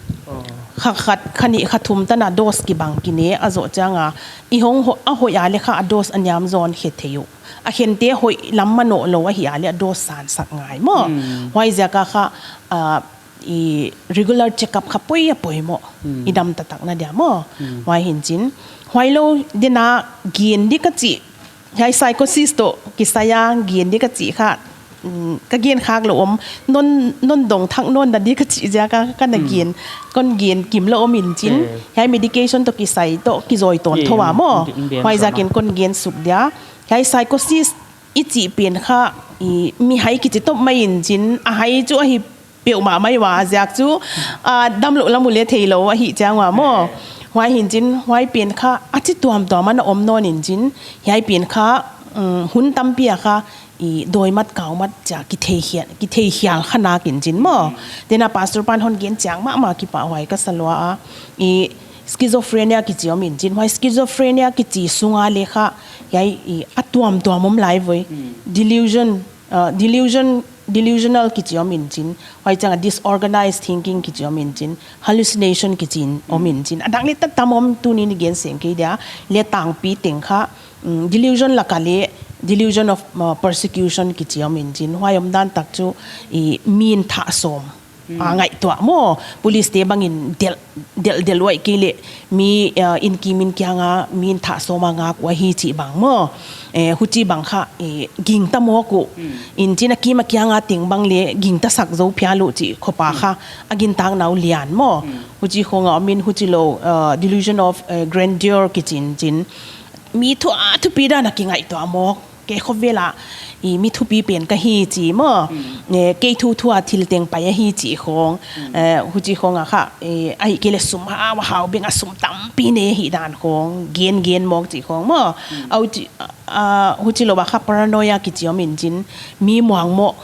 Kha khat, kha nih, kha thum tan a dose kibang kine a zoh chiang a, i hong ho-, a hoih a leh kha a dose a niam zaw in khe thei uh. A khen te hoih lam manoh lou ahih a leh a dose san sak ngai maw. Huai ziak a kha, ah, i regular check up kha poi a poimoh. I dam taktak na dia maw. Huai hi'n chin. Huai lou dena gen di ka chih. Hiai psychosis toh kisai a gen di ka chih kha, mm, ka gen khak lou om. Non, non dong thak non na di ka chih ziak a ka na gen. Kon gen kim lou om in chin. Hiai medication toh kisai toh kizoi ton thou a maw. Huai ziak in kon gen suk dia. Hiai psychosis i chih pen kha, i mi hai kichi top mai in chin, a hai chu ahi peuhmah mai ua ziak chu, ah, damlouh lam uh leh theilou ahih chiang ua maw. Huai hi'n chin, huai pen kha a chi tuamtuam ana om nawn in chin, hiai pen kha, mm, hun tampi a kha, i dawimat kaumat chia kithei hial, kithei hial kha nak in chin maw. Dena pastor pan hon gen chiang mahmah kipahhuai ka sa lua a, i schizophrenia kichi om in chin, huai schizophrenia kichi sung a leh kha, hiai i a tuamtuam om lai voi. Delusion, uh, delusion, delusional kichi om in chin. Huai chiang a disorganized thinking kichi om in chin. Hallucination kichi om in chin. A dang leh tam om tuni'n i gen seng kei dia. Leh tangpi teng kha, mm, delusion lak a leh delusion of, uh, persecution kichi om in chin. Huai omdan tak chu i mi'n thah sawm a ngaihtuah maw. Police te bang in delh, delh, delh uai kei leh mi, ah, in kim in kiang a mi'n thah sawm a ngak uh ahi chih bang maw. Eh, huchi bang kha, eh, gingta mawk uh. In chin a kim a kiang a teng bang leh gingta sak zou phial uh chih khop a kha a gintak na uh lian maw. Huchi khong a om in huchi lou, ah, delusion of, eh, grandeur kichi in chin. Mi thu a thupi dan a kingaihtuah mawk. Kei khovel a, i mi thupi pen ka hi chi maw. Eh, kei thuthu a thil teng pai ahi chi khong. Eh, huchi khong a kha, eh, ahihkeileh sum hau, hau beng a sum tampi nei hi dan khong. Gen gen mawk chi khong maw. Au chi, ah, huchi lou a kha paranoia kichi om in chin. Mi muangmoh,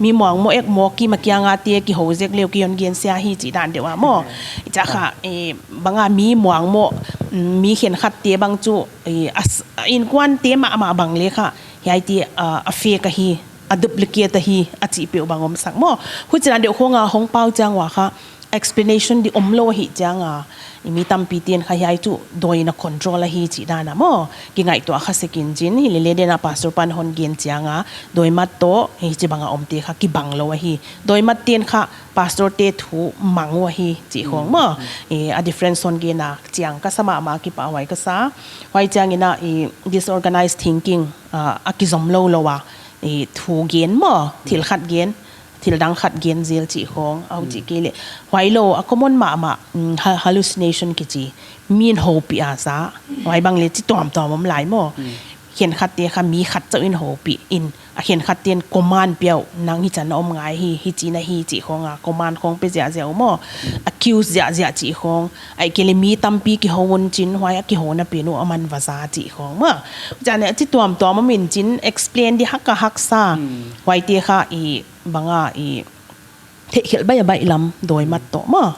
mi muangmoh ek mawk, kim a kiang a te kihou zek leh kihon gensia hi chih dan deuh a maw. Chia kha, eh, bang a mi muangmoh, mm, mi khenkhat te bang chu, eh, a s-, a inkuan te mahmah bang leh kha, hiai te, ah, a fake ahi, a duplicate ahi, a chih peuh bang omsak maw. Huchi dan deuh khong a hong pau chiang ua kha, explanation di omlou ahih chiang a, i mi tampi ten kha hiai chu dawi in a control ahi chih dan a maw. Kingaihtuah kha sek in chin, hilele dena pastor pan hon gen chiang a, dawimat toh, hichi bang a om te kha kibang lou ahi. Dawimat ten kha pastor te thu mang uh ahi chih khong maw. Eh, a difference hon gen a chiang ka sa mahmah kipahhuai ka sa. Huai chiang in a, eh, disorganized thinking, ah, a kizom lou lou a, eh, thu gen maw, thil khat gen, thil dang khat gen zel chih khong, au chih kei leh. Huai lou, a common mahmah, mm, ha-, hallucination kichi. Mi'n houpih a sa. Huai bang leh chi tuamtuam om lai maw. Khenkhat te kha mi khat chauh in houpih in. A khenkhat ten command pia uh nang hichan a om ngai hi, hichi na hi chih khong a. Command khong pe ziahziah uh maw. Accuse ziahziah chih khong. Ahihkeileh mi tampi kihou un chin huai a kihouna pen uh a man va za chih khong maw. Chan a chi tuamtuam om in chin explain di hak a haksa. Huai te kha i bang a i theihkhelh baih a baihlam dawimat toh maw.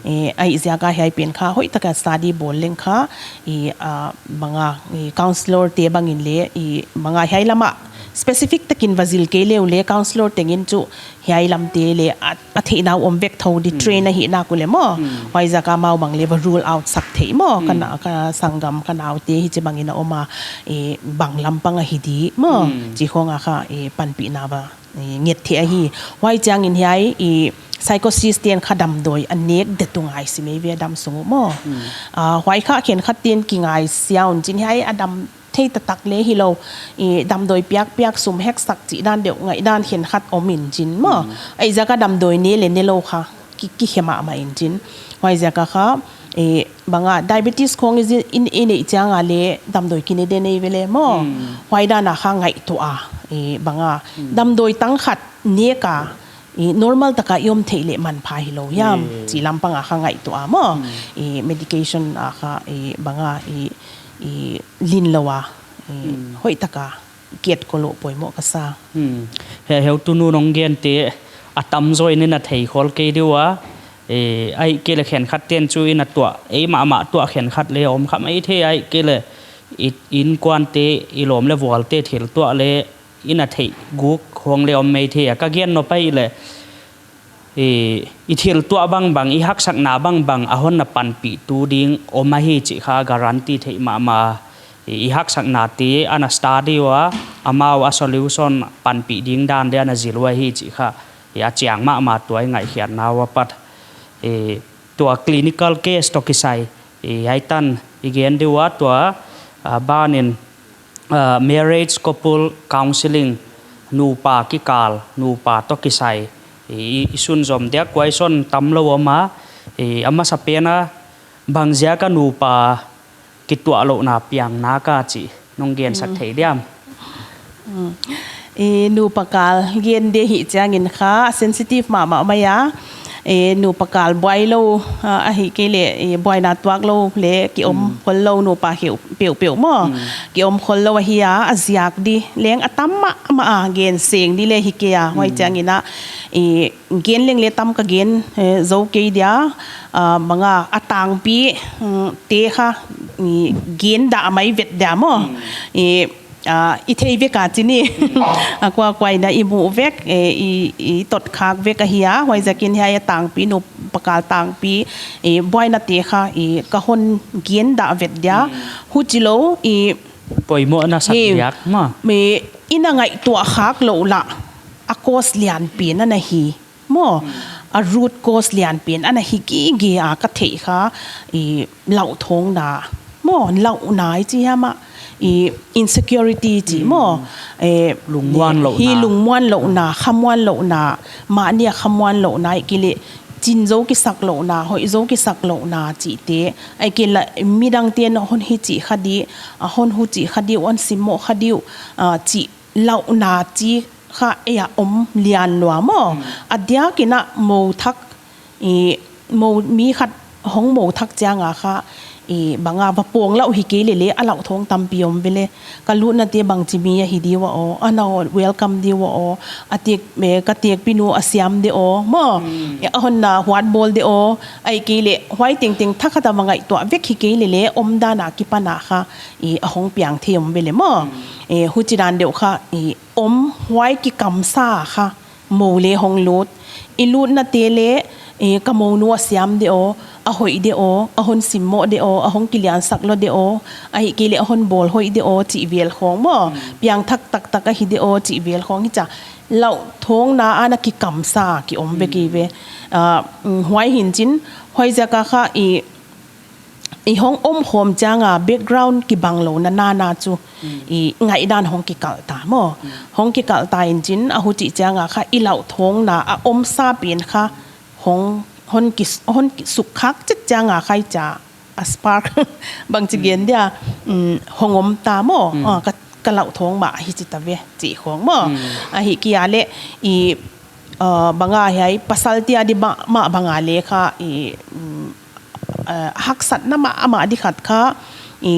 Eh, ahih ziak a hiai pen kha hoih taka study bawl leng kha, i, ah, bang a, i counselor te bang in leh, i bang a hiai lam a specific takin va zil kei leh uleh counselor teng in chu hiai lam te leh a, a theihna uh om vek thou di train ahih nak uleh maw. Huai ziak a amau bang leh va rule out sak thei maw. Ka na, ka sanggam, ka naute hichi bang in a om a, eh, bang lampang ahi di maw. Chi khong a kha, eh, panpihna va eh, nget thei ahi. Huai chiang in hiai, eh, psychosis ten kha damdawi a nek det uh ngai sim ei ve a dam sung uh maw. Ah, huai kha khenkhat ten kingaisia un chin hiai a dam thei taktak le hilou, i damdawi piakpiak sum heksak chih dan deuh ngaihdan khenkhat om in chin maw. Huaiziak a damdawi ne le nelou kha ki, kikhe mahmah in chin. Huaiziak a kha, i bang a diabetes khong i zi-, in, i neih chiang a le damdawi kine den ei ve le maw. Huai dan a kha ngaihtuah a, i bang a damdawi tang khat nek a, i normal tak a i om theih leh manpha hilou hiam chih lampang a kha ngaihtuah a maw. I medication a kha, i bang a, i, i linlou a, i hoihtak a kiat koloh poimoh ka sa. Hmm. He, heutu nu nong gente a tamzaw in a thei khol kei di ua, e, ahihkeileh khenkhat ten chu in a tuah, ei mahmah tuah khenkhat le om kha maithei, ahihkeileh i, innkuante, i lawm le vualte thil tuah le in a theih guk khong le om maithei a. Ka gen nop ahihleh, i, i thil tuah bangbang, i haksakna bangbang a hon na panpihtu ding om ahi chih kha guarantee theih mahmah. I, i haksaknate ana study ua, amau a solution panpih ding dan le ana zil ua hi chih kha, i, a chiang mahmah tua i ngaihkhiatna ua pat. I, tua clinical case toh kisai, i, hiai tan i gen di ua tua, a, ban in, a, marriage couple counseling, nupa kikal, nupa toh kisai, i, i, i sunzom diak kuai son tamlou om a, i, a masapen a bangziak a nupa kituahlouhna piang nak a chih nong gensak thei diam? Mm. I nupa kal gen di hi chiang in kha sensitive mahmah mai a. I nupa kal buai lou, a, ahihkeileh, i buaina tuak lou le ki om khol lou nupa kheuh peuhpeuh maw. Ki om khol lou ahi a, a ziak di leng a tam mahmah a, gen seng di le hi kei a, huai chiang in a, i gen leng le tam ka gen, eh, zou kei dia, a, bang a, a tangpi, mm, te kha, i gen dah mai vet dia maw. I, a, i thei vek a chih ni. A kuakuai na i muh vek, eh, i, i tot khak vek ahi a, huaiziak in hiai a tangpi, nupa kal tangpi, eh, buaina te kha, i ka hon gen dah vet dia. Huchilou, i poimoh na sak diak maw. I na ngaihtuah khak lou lah, a cause lianpen ana hi maw, a root cause lianpen ana hi gige a ka theih kha, i lauhthawngna maw, lauhna i chi hiam a, i insecurity chi maw, e, lungmuanlouhna. Hi lungmuanlouhna, khamuanlouhna, mahni a khamuanlouhna, ahihkeileh chin zou kisaklouhna, hoih zou kisaklouhna chihte, ahihkeileh midangte'n hon hichi kha di, a hon huchi kha di, hon simmoh kha di, a, chih lauhna chi kha ei a om lian lua maw. A diak in a mou thak, i mou mi khat hong mou thak chiang a kha, i bang a va pawng lou hi kei lele a lauhthawng tampi om vele. Ka lutna te bangchi mi ahi di ua aw, ana welcome di ua aw, a tek, eh, ka tekpi nu a siam di aw maw. I a hon na huat bawl di aw, ahihkeileh huai tengteng thakhat a va ngaihtuah vek hi kei lele omdan a kipan a kha, i a hong piang thei om vele maw. Eh, huchi dan deuh kha, i om huai kikamsa kha mou le hong lut. I lutna te le, eh, ka mounu a siam di aw, a hoih di aw, a hon simmoh di aw, a hong kiliansak lou di aw, ahihkeileh a hon bawl hoih di aw chih vel khawng maw. Piangthak taktak ahi di aw chih vel khawng hichia lauhthawngna ana kikamsa ki om vek hi ve. Ah, mm, huai hi'n chin, huaiziak a kha i i hong omkhawm chiang a background kibang lou na nana chu i ngaihdan hong kikalh ta maw. Hong kikalh ta in chin a huchi chiang a kha i lauhthawngna a omsa pen kha hong, hon ki, hon kisukkhak chet chiang a kha hichia a spark bangchi gen dia, mm, hong om ta maw. Ah, ka, ka lauhthawng mah hichi ta ve chih khawng maw. Ahihkeileh i, ah, bang a hiai pasal te a di mah, mah bang a le kha i, mm, eh, haksatna mahmah di khat kha, i,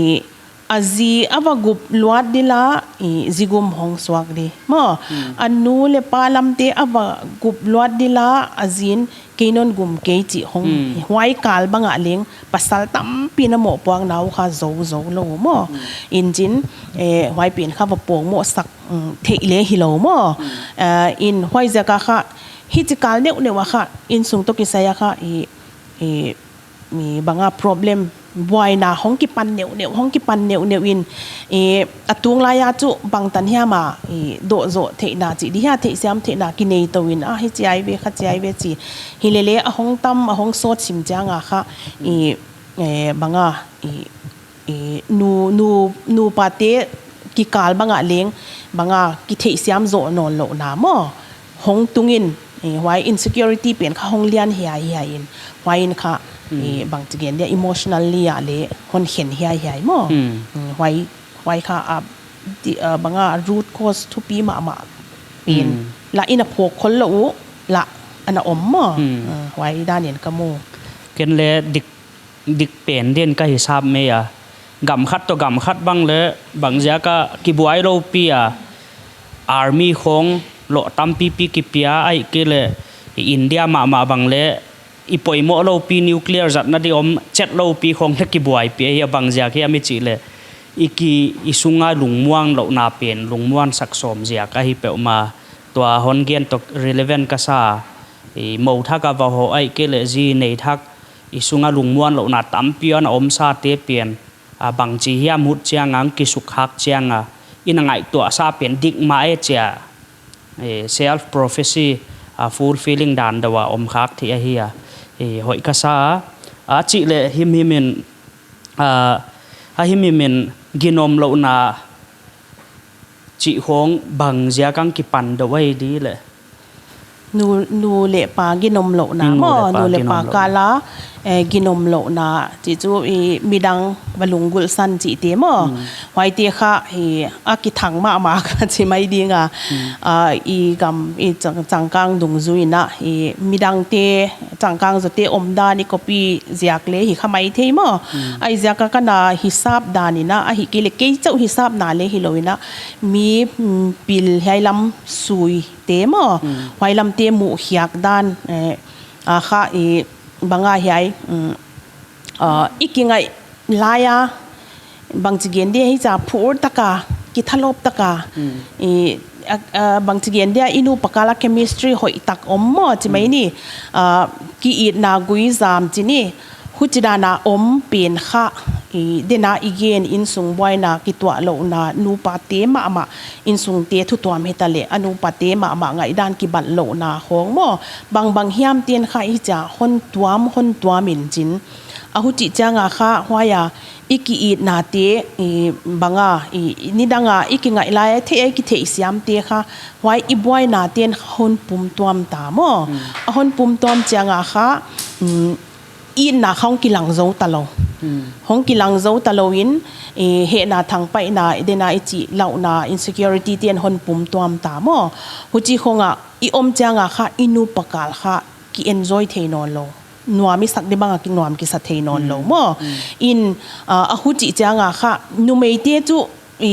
a zi a va gup luat di la, i, zi gum hong suak di maw. A nu le pa lam te a va gup luat di la, a zi'n kei non gum kei chih hong, huai kal bang a leng pasal tampi na mohpuakna uh kha zou zou lou maw. In chin, eh, huai pen kha va pawngmoh sak, mm, theih le hilou maw. Eh, in huaiziak a kha hichi kal neuhneuh a kha insung toh kisai a kha i, i mi bang a problem buaina hong kipan neuhneuh, hong kipan neuhneuh in, i, a tunglai a chu bangtan hiam a, i, dohzoh theihna chih di hia, theihsiam theihna kinei tou in, a, hichi ai ve, khachi ai ve chi. Hilele a hong tam, a hong sawt sim chiang a kha, i, eh, bang a, i, eh, nu, nu, nupa te kikal bang ah leng, bang a kitheihsiam zoh nawnlouhna maw, hong tung in, eh, huai insecurity pen kha hong lian hiaihiai in, huai in kha, eh, bangchi gen dia emotionally ah leng hon khen hiaihiai maw. Hmm, huai, huai kha a, di, a, bang a root cause thupi mahmah pen lah in a phawk khollou uh lah ana om maw. Hmm, huai dan in ka mu. Ken leng dik, dik pen din ka hisap mai a. Gam khat toh gam khat bang leng bangziak a kibuai lou pi a. Army khong loh tampipi kipia ahihkeileh India mahmah bang leng i poimoh lou pi nuclear zatna di om chet lou pi khong na kibuai pi ahi a bangziak hiam i chih leh. I ki, i sung a lungmuan louhna pen, lungmuan sak sawm ziak ahi peuhmah. Tua hon gen toh relevant ka sa. I mou thak a va hoh ahihkeileh zi nei thak i sung a lungmuan louhna tampi ana om sa te pen, a bangchi hiam hut chiang a kisukkhak chiang a, i na ngaihtuah sa pen dik mah e chia, eh, self prophecy, a fulfilling dan deuh a om khak thei ahi a, eh, hoih ka sa a, a chih leh himhim in, a, a himhim in ginom louhna chih khong bangziak a kipan deuh ahi di leh. Nu, nu leh pa ginom louhna maw, nu leh pa kal a, eh, ginom louhna chih chu i midang va lunggulh san chih te maw. Hmm. Huaite kha, eh, a kithang mahmah ka chi mai ding a, ah, i gam, i chang, changkang dungzui in a, i midangte changkang zawte omdan i copy ziak leng hi kha maithei maw. Hmm. Huaiziak a ka na hisap dan in a, ahihkeileh kei chauh hisapna leng hilou in a, mi, mm, pil hiai lam sui te maw. Hmm. Huai lamte muh hiak dan, eh, a kha i bang a hiai, mm, ah, i kingaih lai a, bangchi gen dia hichia phur tak a, kithalawp tak a. Hmm. I, a, a, bangchi gen dia i nupa kal a chemistry hoih tak om maw, chi mai ni. Ah, ki-itna gui zam chi ni. Huchi dan a om pen kha, i, den a i gen innsung buaina kituah louhna nupa te mahmah innsung te thutuam hita leh a nupa te mahmah ngaihdan kibat louhna khong maw. Bangbang hiam ten kha hichia hon tuam, hon tuam in chin. A huchih chiang a kha huai a i ki-itna te, i, bang a, i, nidang a i kingaih lai a thei a i kitheihsiam te kha huai i buaina ten hon pum tuam ta maw. Hmm. A hon pum tuam chiang a kha, mm, itna kha hong kilang zou ta lou. Hmm. Hong kilang zou ta lou in, eh, hehna thangpaihna, i den a i chih louhna, insecurity ten hon pum tuam ta maw. Huchi khong a i om chiang a kha i nupa kal kha ki-enjoy thei nawnlou. Nuam i sak di bang a ki nuam kisa thei nawnlou maw. Hmm. In, ah, a huchih chiang a kha numeite chu i,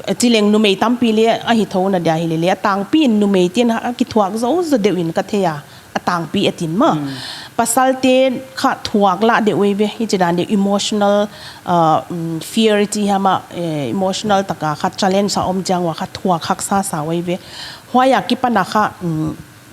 eh, chi leng numei tampi leng ahi thou na dia hi lele, a tangpi in numei ten a kithuak zou zaw deuh in ka thei a, a tangpi a tin maw. Hmm. Pasalte kha thuak lah deuh uhi ve, hichi dan deuh emotional, ah, mm, fear chi hiam a, eh, emotional tak a kha challenge a om chiang ua kha thuak haksa sa uhi ve. Huai a kipan a kha, mm,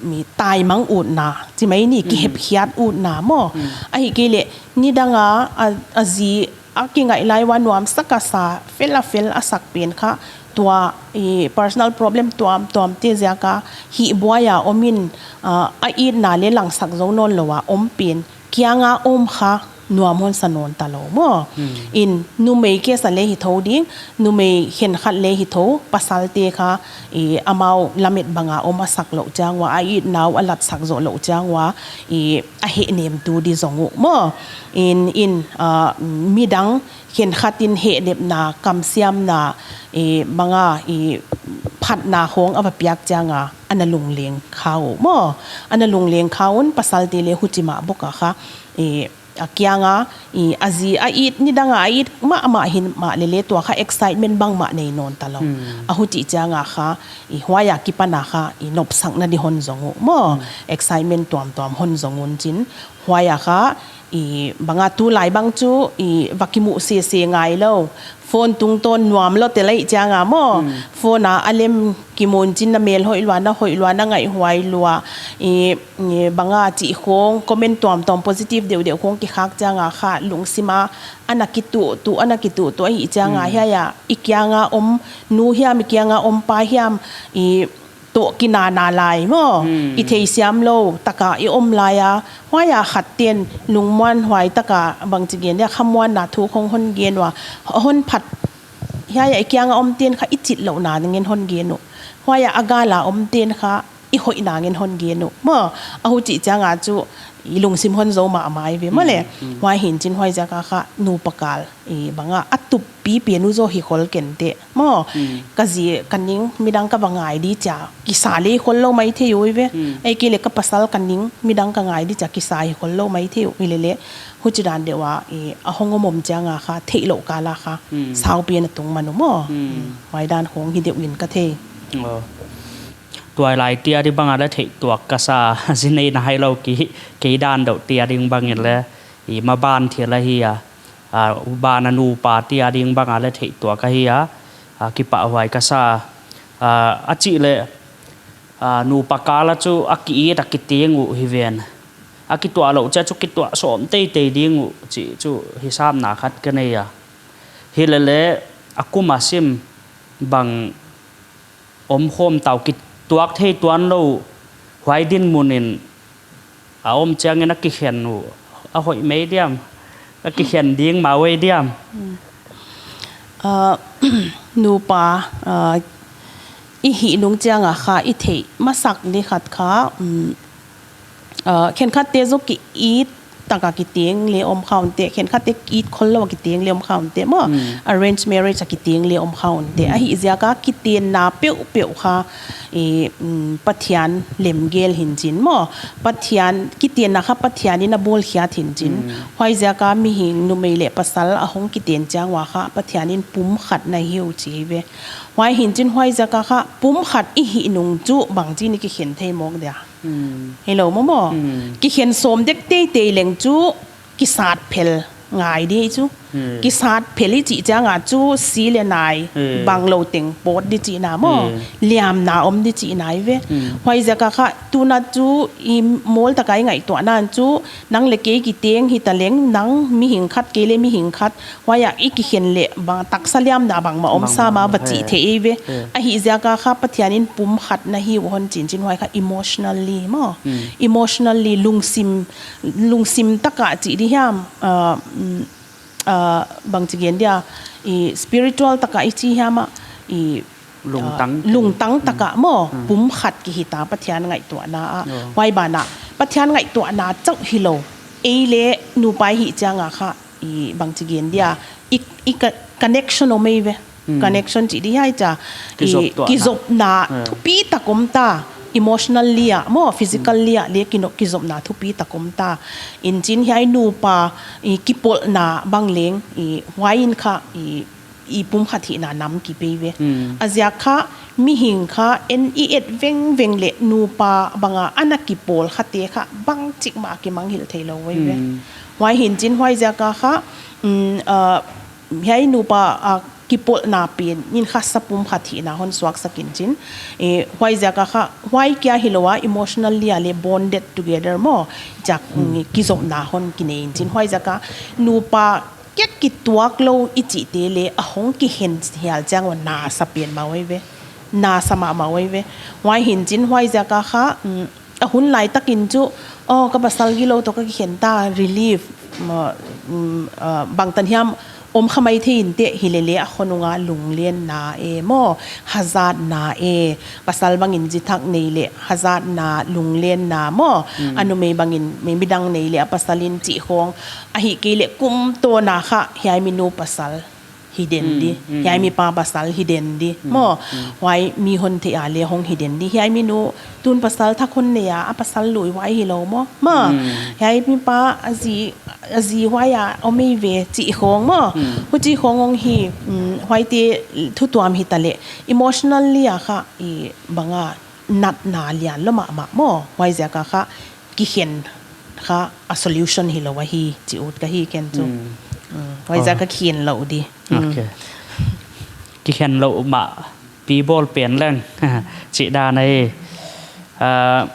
mi taimang utna, chi mai ni, kihepkhiat utna maw. Hmm. Ahihkeileh nidang a, a, a zi a kingaih lai ua nuamsak a sa, fel a fel a sak pen kha, tua, i, personal problem tuamtuam te ziak a hih buai a om in, ah, a itna leng langsak zou nawnlou a om pen, kiang a om kha nuam hon sa nawn ta lou maw. Hmm. In numei case a leng hi thou ding, numei khenkhat leng hi thou, pasalte kha, i, amau lamet bang a om a sak louh chiang ua, a itna uh a latsak zoh louh chiang ua, i, a hehnem tu di zong uh maw. In, in, ah, midang khenkhat in hehnepna, kamsiamna, i, bang a, i, phatna khong a va piak chiang a, ana lungleng kha uh maw. Ana lungleng kha un pasalte leng huchi mah bawk a kha, i, a kiang a, i, a zi a it, nidang a a it mahmah hi mah lele tua kha excitement bangmah nei nawn ta lou. Hmm. A huchih chiang a kha, i, huai a kipan a kha, i, nopsakna di hon zong uh maw. Hmm. Excitement tuamtuam hon zong un chin. Huai a kha, i, bang a tulai bang chu, i, va kimuh sese ngai lou. Phone tungtawn nuam lou te lai chiang a maw. Hmm. Phone a a lem kimu un chin na mel hoih lua, na hoih lua, na ngaihhuai lua. I, i, bang a chih khong, comment tuamtuam positive deuhdeuh khong kikhak chiang a kha lungsim a ana kituhtuh, ana kituhtuh ahih chiang a, hmm, hiai a, i kiang a om nu hiam, i kiang a om pa hiam, i, toh kinana lai maw. Hmm. I theisiam lou taka i om lai a. Huai a khat ten lungmuanhuai taka bangchi gen dia khamuanna thu khong hon gen ua. Hon phat hiai a i kianga om ten kha i chitlouhna ngen hon gen uh. Huai a a gala om ten kha i hoihna ngen hon gen uh. Maw, a huchih chianga chu i lungsim hon zou mahmah ve maw le. Hmm, hmm. Huai hinchin huaiziak a kha nupa kal i banga a tuppi pen uh zaw hi khol kei inteh. Maw, hmm, ka zi ka ning midang ka va ngai di chia kisa lei khol lou maithei uh ve. Hmm. Ei kei le ka pasal ka ning midang ka ngai di chia kisa hi khol lou maithei uh ve lele. Huchi dan deuh a, i, a hong om om chianga kha, theihlouh kala kha, hmm, saupi ana tung man uh maw. Hmm. Hmm. Huai dan khong hi deuh in ka thei. Oh. Tuailai tia di banga le theih tuak ka sa, zi nei na hai lou ki, kei dan deuh tia ding bangin le, i maban thil ahi a, a, ban a nupa tia ding banga le theih tuak ahi a, a, kipahhuai ka sa, a, a chih le, a, nupa kala chu a ki-it a kiteng uh hi ven. A kituah louh chia chu kituah sawm teitei ding uh chih chu hisapna khat ka nei a. Hi lele a kum a sim bang om khawm tau kituak thei tuan lou huai dinmun in a om chiangin a kikhen uh a hoih mai diam, a kikhen ding mah uh ei diam. Mm. Ah, nupa, ah, i hih nung chianga kha i theih masak di khat kha, mm, ah, khenkhatte zaw ki-it taka kiteng le om kha uh inteh, khenkhatte ki-it khol lou a kiteng le om kha uh inteh maw. Hmm. Arranged marriage a kiteng le om kha uh inteh. Hmm. Ahihziak a kitenna peuhpeuh kha, i, mm, Pathian lemgel hinchin maw. Pathian, kitenna kha Pathian in a bawlkhiat hinchin. Hmm. Huaiziak a mihing numei le pasal a hong kiten chiang ua kha Pathian in pumkhat na hi uh chi ve. Huai hinchin huaiziak a kha pumkhat i hih nung chu bangchin i kikhen thei mawk dia. Hmm. Hello, maw maw. Hmm. Kikhen sawm dek teitei leng chu kisat phel ngai di chu. Hmm. Kisat phel i chih chianga chu si le nai, hmm, bang lou teng pawt di chihna maw. Hmm. Liamna om di chihna ei ve. Hmm. Huaiziak a kha tuna chu i mawl taka i ngaihtuahna chu nang le kei kiteng hita leng nang mihing khat kei le mihing khat Huai a i kikhen le bang taksa liamna bangmah om sa mah va chih thei ei ve. Ahihziak a kha Pathian in pumkhat na hi uh hon chinchin huai kha emotionally maw. Hmm. Emotionally lungsim, lungsim taka chih di hiam, ah, mm, ah, bangchi gen dia, i spiritual taka i chi hiam a, i lungtang, ah, lungtang taka maw, hmm, pumkhat kihita Pathian ngaihtuahna a. Oh. Huai banah Pathian ngaihtuahna chauh hilou, ei le nupa i hih chiang a kha, i bangchi gen dia, i, i ka-, connection om ei ve. Hmm. Connection chih di hiai chia, i kizoptuahna, kizopna, eh, thupi tak om ta, emotionally a maw, physically a le kino-, kizopna thupi tak om ta. Inchin hiai nupa, i kipolhna bang leng, i huai in kha, i i pumkhat hihna nam kipei ve. Hmm. A ziak kha, mihing kha, en i et vengveng le nupa banga ana kipawl khate kha, bangchik mah a kimanghilh theilou ei ve. Hmm. Huai hinchin huaiziak a kha, mm, ah, hiai nupa, ah, kipolhna pen in kha sa pumkhat hihna hon suaksak inchin. Eh, huaiziak a kha, huai kia hilou a, emotionally a le bonded together maw. Ziak, hmm, mm, kizopna hon kinei inchin. Huaiziak a, nupa kek kituak lou i chihte le a hong kihen hial chiang ua na sa pen mah ei ve. Na sa mahmah ei ve. Huai hinchin huaiziak a kha, mm, a hun lai takin chu, oh, ka pasal gilou toh ka kikhen ta, relief, ma, mm, ah, bangtan hiam om kha maithei inteh hi lele a khonung a lunglenna e maw, hazatna e, pasal bangin zi thak nei le hazatna, lunglenna maw, hmm, a numei bangin mi, midang nei le a pasal in chih khong, ahihkeileh kum tawna kha hiai mi nu pasal hi den di, hmm, hmm, hiai mi pa pasal hi den di, hmm, maw, hmm, huai mi hon theih a le hong hi den di, hiai mi nu tun pasal thak hon nei a, a pasal lui huai hilou maw, maw, hmm, hiai mi pa a zi, a zi huai a om ei ve chih khong maw, hmm, huchi khong hong hi, hmm, huaite thu tuam hita le, emotionally a kha i banga natna lian lou mahmah maw, huaiziak a kha kikhen kha a solution hilou ahi, chi ut ka hi ken chu. Hmm. Hmm. Huaiziak a kikhen lou di. Hmm. Okay. Kikhen lou mah pi bawl pen leng. Chih dan ahi. Ah,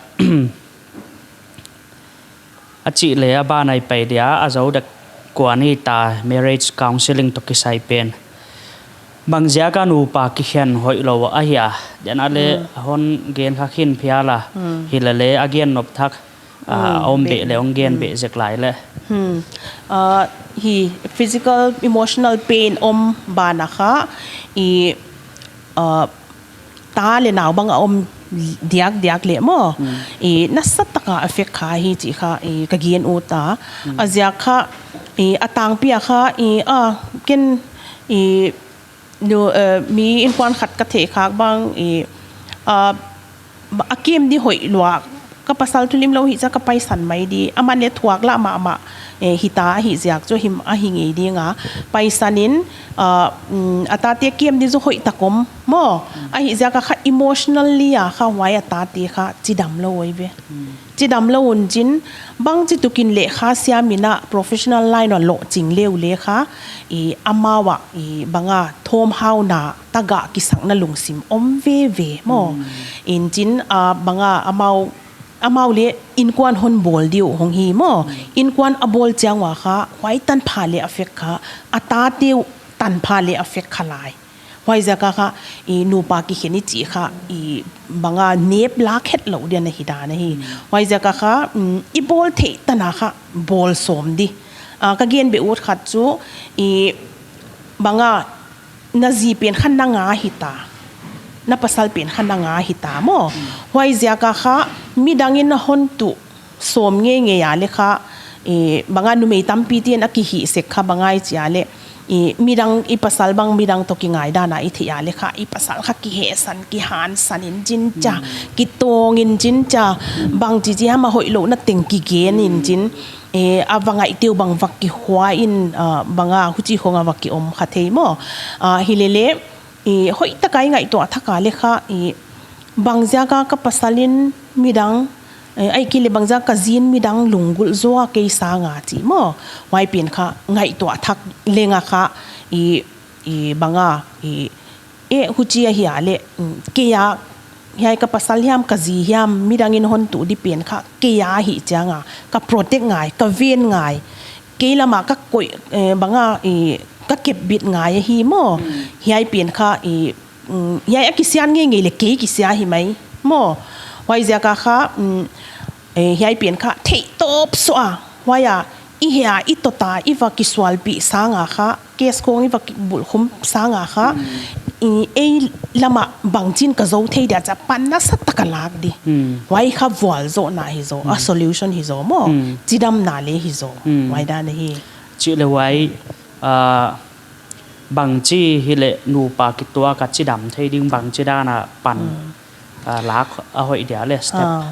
a chih le a ban a i pai dia, a zou dek kuan hita marriage counseling toh kisai pen. Bangziak a nupa kikhen hoihlou ahia? Dena le hon gen kha khin phial a. Hilele a gen nop thak a om beh le hong gen beh zek lai le. Hmm. Ah, hi physical, emotional pain om ban a kha i, ah, ta le nau bang a om diakdiak le maw. I nasa taka affect kha hi chih kha i ka gen ut a. A ziak kha i a tangpi a kha i a ken i nu, eh, mi inkuan khat ka theih khak bang i, ah, a kem di hoih lua, ka pasal thu limlou hi chia ka paisan mai di, aman le thuak lah mahmah, eh, hita ahi ziak chu him ahi ngei ding a, paisan in, ah, mm, a tate kem di chu hoih tak om maw, ahi ziak a kha emotionally a kha huai a tate kha chidam lou oi ve. Chidam lou un chin, bangchi tukin le kha siam in a professional line a lohching leu le kha, i amau a, i bang a thawmhauna tagah kisakna lungsim om veve maw. In chin, a bang a amau, amau le inkuan hon bawl diu hong hi maw. Inkuan a bawl chiang ua kha, huai tanpha le affect kha, a tate uh tanpha le affect kha lai. Huaiziak a kha, i nupa kikhen i chih kha, i bang a nep lak het lou dia na hi dan ahi. Huaiziak a kha, mm, i bawl theih tan a kha, bawl sawm di. Ah, ka gen beh ut khat chu, i bang a na zi pen kha na nga hita. Na pasal pen kha na nga hita maw. Huaiziak a kha, midang in na hon tuh sawm ngeingei a le kha, i bang a numei tampi te'n a kihih sek kha bang a i chi a le, i midang i pasal bang midang toh kingai dan a i theih a le kha, i pasal kha kihehsan, kihansan in chin chia, kitawng in chin chia, bangchi chi hiam a hoihlouhna teng kigen in chin, i a va ngaihte uh bang va kihua in, ah, bang a huchi khong a va ki om kha thei maw. Ah, hilele, i hoih taka i ngaihtuah thak a le kha, i bangziak a ka pasal in midang, eh, ahihkeileh bangziak a ka zi in midang lunggulh zaw a kei sang a chi maw. Huai pen kha ngaihtuah thak leng a kha, i, i bang a, i, eh, huchi ahi a le, mm, kei a, hiai ka pasal hiam, ka zi hiam, midang in hon tuh di pen kha, kei a hi chiang a, ka protect ngai, ka ven ngai, kei lam a ka koih, eh, bang a, i, ka kep bit ngai ahi maw. Hiai pen kha, i, mm, hiai a kisian ngeingei le kei kisia hi mai maw. Huaiziak a kha, mm, eh, hiai pen kha theih tawp suah a. Huai a, i hia, i tota, i va kisualpih sang a kha, case khong i va kibulh khum sang a kha, i, ei lam a bangchin ka zou thei dia chia pan nasa taka lak di. Huai kha vualzawhna hi zaw, a solution hi zaw maw. Chidamna le hi zaw. Huai dan ahi. Chih le huai, ah, bangchi hileh nupa kituak a chidam thei ding bangchi dan a pan, ah, lak a hoih dia le step. Ah.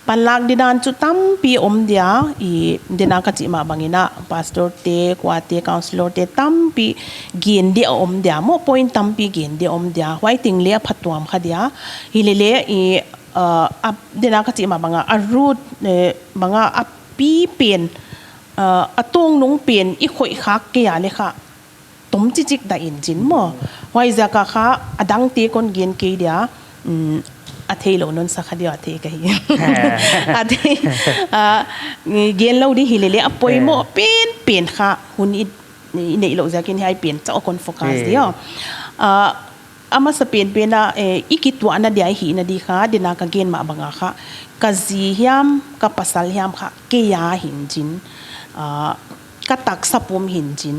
Pan lak di dan chu tampi om dia, i dena ka chih mah bangin a, pastor te, kuate, counselor te, tampi gen di a om dia, maw point tampi gen di a om dia, huai teng le a phatuam kha dia, hilele i, ah, a, dena ka chih mah bang a, a root, eh, bang a, a pi pen, ah, a tungnung pen, i khoih khak kei a le kha, tom chichik dah in chin maw. Huaiziak a kha, a dangte kon gen kei dia, mm, a theilou non sa kha dia a thei ka hi. A thei, ah, gen lou di hilele a poimoh pen pen kha, hun i, i neih louh ziakin hiai pen chauh kon focus dia. Ah, a masa pen pen a, eh, i kituahna dia i hihna di kha, dena ka gen mah bang a kha, ka zi hiam, ka pasal hiam kha, kei a hin chin, ah, ka taksa pum hin chin.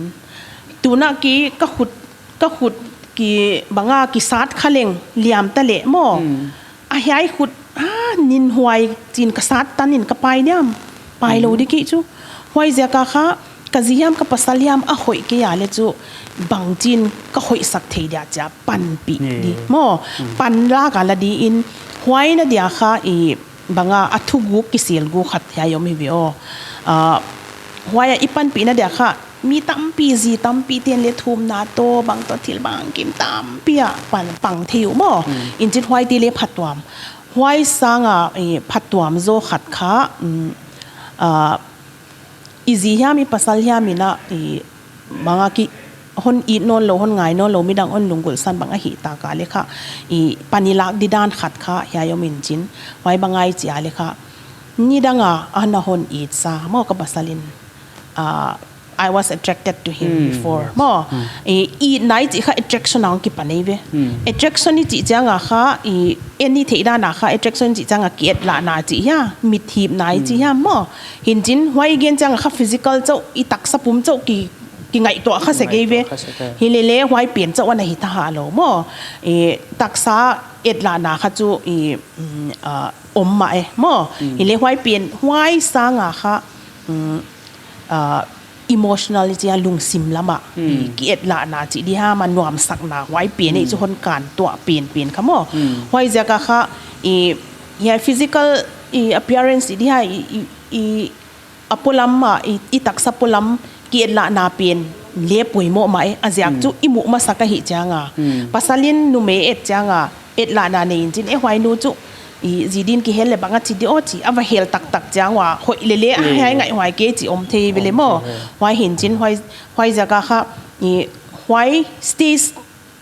Tuna ki ka khut, ka khut ki bang a kisat kha leng liam ta le maw. A hiai khut, ah, nin huai chin ka sat tan in ka pai diam. Pai lou di kei chu. Huaiziak a kha, ka zi hiam ka pasal hiam a hoih kei a le chu bangchin ka hoihsak thei dia chia panpih di. Maw, pan lak a la di in huaina dia kha i bang a, a thuguk kiselguk khat hiai om hi ve aw. Ah, huai a i panpihna dia kha, mi tampi zi tampi ten le thumna toh, bang toh thil bangkim tampi a pan pang thei uh maw. In chin huaite le phatuam. Huai sang a, eh, phatuam zaw khat kha, mm, ah, i zi hiam i pasal hiam in a, i bang a ki hon it nawnlou, hon ngai nawnlou, midang hon lunggulhsan bang ahih tak a le kha, i pan i lak di dan khat kha, hiai om in chin. Huai bang a i chi a le kha, nidang a, a na hon it sa, maw ka pasal in, ah, I was attracted to him before. Maw, i, i nai chih kha attraction a hong kipan ei ve. Attraction i chih chiang a kha, i, en i theih dan a kha, attraction i chih chiang a ki-et lahna chih hia, mit hipna i chih hia maw. Hi'n chin huai gen chiang a kha physical chauh, i taksa pum chauh ki, ki ngaihtuah kha sek ei ve. Ngaihtuah kha sek ei. Hilele huai pen chauh ana hi ta lou maw. I, taksa et lahna kha chu i, mm, ah, om mah e maw. Hilele huai pen, huai sang a kha, mm, ah, emotional i chih a lungsim lam a, i ki-et lahna chih di hiam a nuamsakna huai pen ei chu hon kan tuah penpen kha maw. Huaiziak a kha, i, hiai physical, i, appearance i di hiam, i, i, i, a polam a, i, i taksa polam ki-et lahna pen le poimoh mah e, a ziak chu i muh masak ahih chiang a. Pasal in numei et chiang a, et lahna nei in chin, e huai nu chu, i, zi din kihel le bang a chi di aw chi, a va hel taktak chiang ua, hoih lele, a hiai ngaihhuai kei chi om thei ve le maw. Huai hi'n chin, huai, huaiziak a kha, i, huai stage,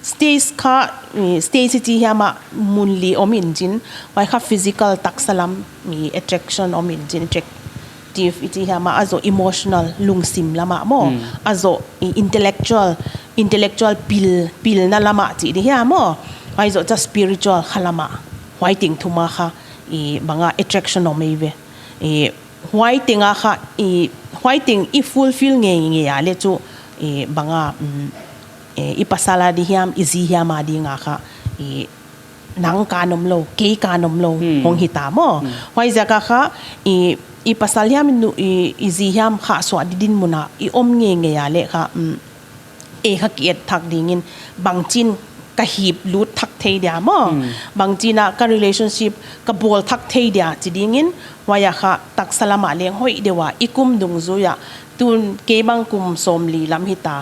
stage kha, i, stage i chih hiam a mun li om in chin, huai kha physical taksa lam, i, attraction om in chin, attractive i chih hiam a, a zoh emotional, lungsim lam a maw, a zoh, i, intellectual, intellectual pil, pilna lam a chih di hiam maw, huai zoh cha spiritual kha lam a, huai teng thum a kha, i, bang a attraction om ei ve. I, huai teng a kha, i, huai teng i fulfill ngeingei a le chu, i, bang a, mm, i, i pasal a di hiam, i zi hiam a ding a kha, i, nang kan om lou, kei kan om lou, hong hi ta maw. Huaiziak a kha, i, i pasal hiam, i nu, i, i zi hiam kha suah di dinmun a, i om ngeingei a le kha, mm, ei kha ki-et thak ding in, bangchin ka hip lut thak thei dia maw. Bangchin a ka relationship ka bawl thak thei dia chi ding in, huai a kha taksa lam a leng hoih deuh a, i kum dungzui a, tun kei bang kum sawmli lam hi ta,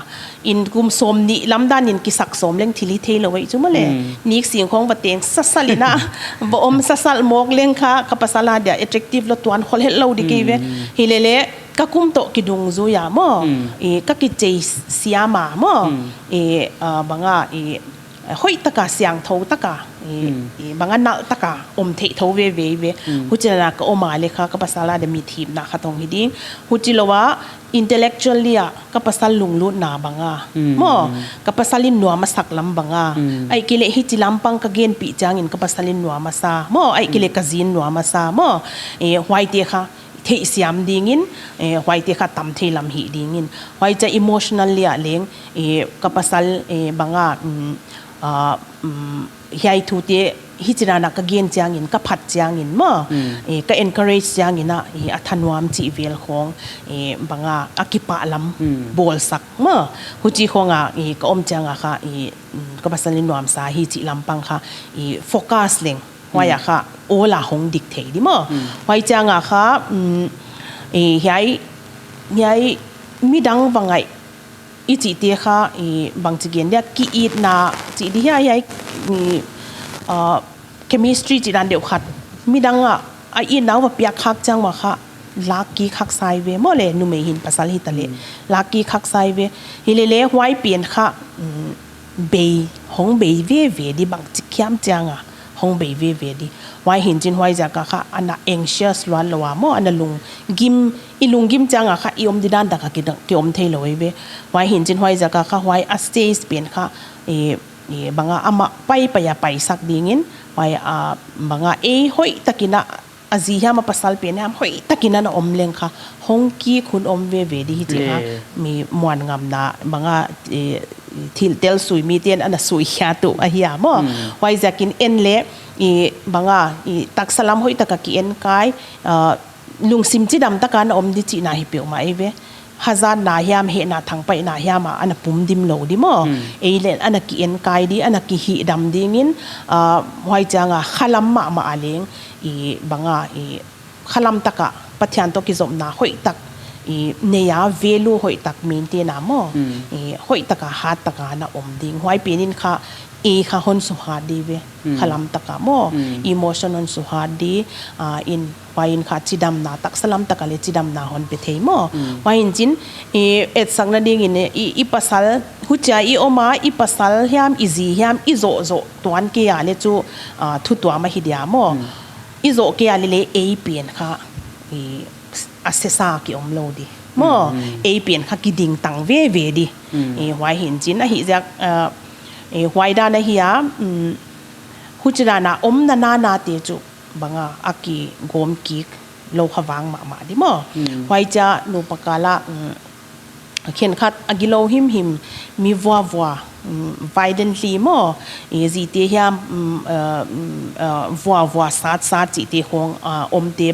in kum sawmnih lam dan in kisak sawm leng thil hi thei lou ei chu maw le. Nik sing khong va teng sasal in a, va om sasal mawk leng kha, ka pasal a dia attractive lou tuan khol het lou di kei ve. Hilele, ka kum toh kidungzui a maw, i, ka kichei siam a maw, i, ah, bang a, i, hoih tak a siangthou tak a, i, i, bang a nalh tak a om theih thou veve ve. Huchi dan a ka om a le kha, ka pasal a dia mit hipna kha hong hi ding. Huchi lou a, intellectually a, ka pasal lunglutna bang a maw, ka pasal in nuam a sak lam bang a. Ahihkeileh hichi lam pang ka genpih chiang in ka pasal in nuam a sa maw, ahihkeileh ka zi in nuam a sa maw. I, huaite kha, theihsiam ding in, eh, huaite kha tam thei lam hi ding in. Huai cha emotionally a leng, eh, ka pasal, eh, bang a, mm, ah, mm, hiai thute hichi dan a ka gen chiang in, ka phat chiang in maw, eh, ka encourage chiang in a, eh, a thanuam chih vel khong, eh, bang a, a kipah lam bawlsak maw. Huchi khong a, eh, ka om chiang a kha, eh, mm, ka pasal in nuamsa hi chih lam pang kha, eh, focus leng. Huai a kha, awl a hong dik thei di maw. Huai chiang a kha, mm, eh, hiai, hiai midang va ngaih i chihte kha, eh, bangchi gen dia, ki-itna chih di hiai, hiai, mm, ah, chemistry chih dan deuh khat. Midang a, a itna va piak khak chiang ua kha, lak kik khak sa ei ve maw le, numei hi'n pasal hi ta le. Lak kik khak sa ei ve. Hilele huai pen kha, mm, bei, hong bei veve di bangchi hiam chiang a, hong bei veve di. Huai hi'n chin huaiziak a kha, ana anxious luat lou a maw, ana lunggim, i lunggim chiang a kha, i om di dan tak a ki, ki om thei lou ei ve. Huai hi'n chin huaiziak a kha, huai a stage pen kha, i, i bang a amah paipai a paisak ding in, huai a bang a ei hoih tak in a a zi hiam a pasal pen hiam hoih tak in ana om leng kha, hong kik hun om veve di hi chih kha, mi muanngamna bang a, eh, thil tel sui mite'n ana sui hiat uh ahi a maw. Huaiziak in en le, i bang a, i taksa lam hoih tak a ki-enkai, ah, lungsim chidam tak a ana om di chihna hi peuhmah ei ve. Hazatna hiam, hehna thangpaihna hiam a, ana pum dim lou di maw. Ei leng, ana ki-enkai di, ana kihihdam ding in, ah, huai chiang a, khalam mahmah a leng, i bang a, i khalam tak a, Pathian toh kizopna hoih tak, i nei a, value hoih tak maintain a maw. I hoih tak a, hat tak a ana om ding. Huai pen in kha, i kha hon suhat di ve. Khalam tak a maw. Emotion hon suhat di, ah, in Huai in kha chidamna, taksa lam tak a le chidamna hon pe thei maw. Huai in chin, i etsakna ding in, i, i pasal, huchia i om a, i pasal hiam, i zi hiam, i zoh zoh tuan kei a le chu, ah, thu tuam ahi dia maw. I zoh kei a le le ei pen kha, i, a sesa ki om lou di. maw, ei pen kha kiding tang veve di. Eh, huai hi'n chin ahih ziak, ah, eh, huai dan ahi a, mm, huchi dan a omna nana te chu bang a, a kigawm kik lou kha vang mahmah di maw. Huai chia nupa kal a, mm, khenkhat a gilou himhim, mi vuavua, mm, violently maw, eh, zite hiam, mm, eh, mm, eh, vuavua satsat chihte khong, ah, omte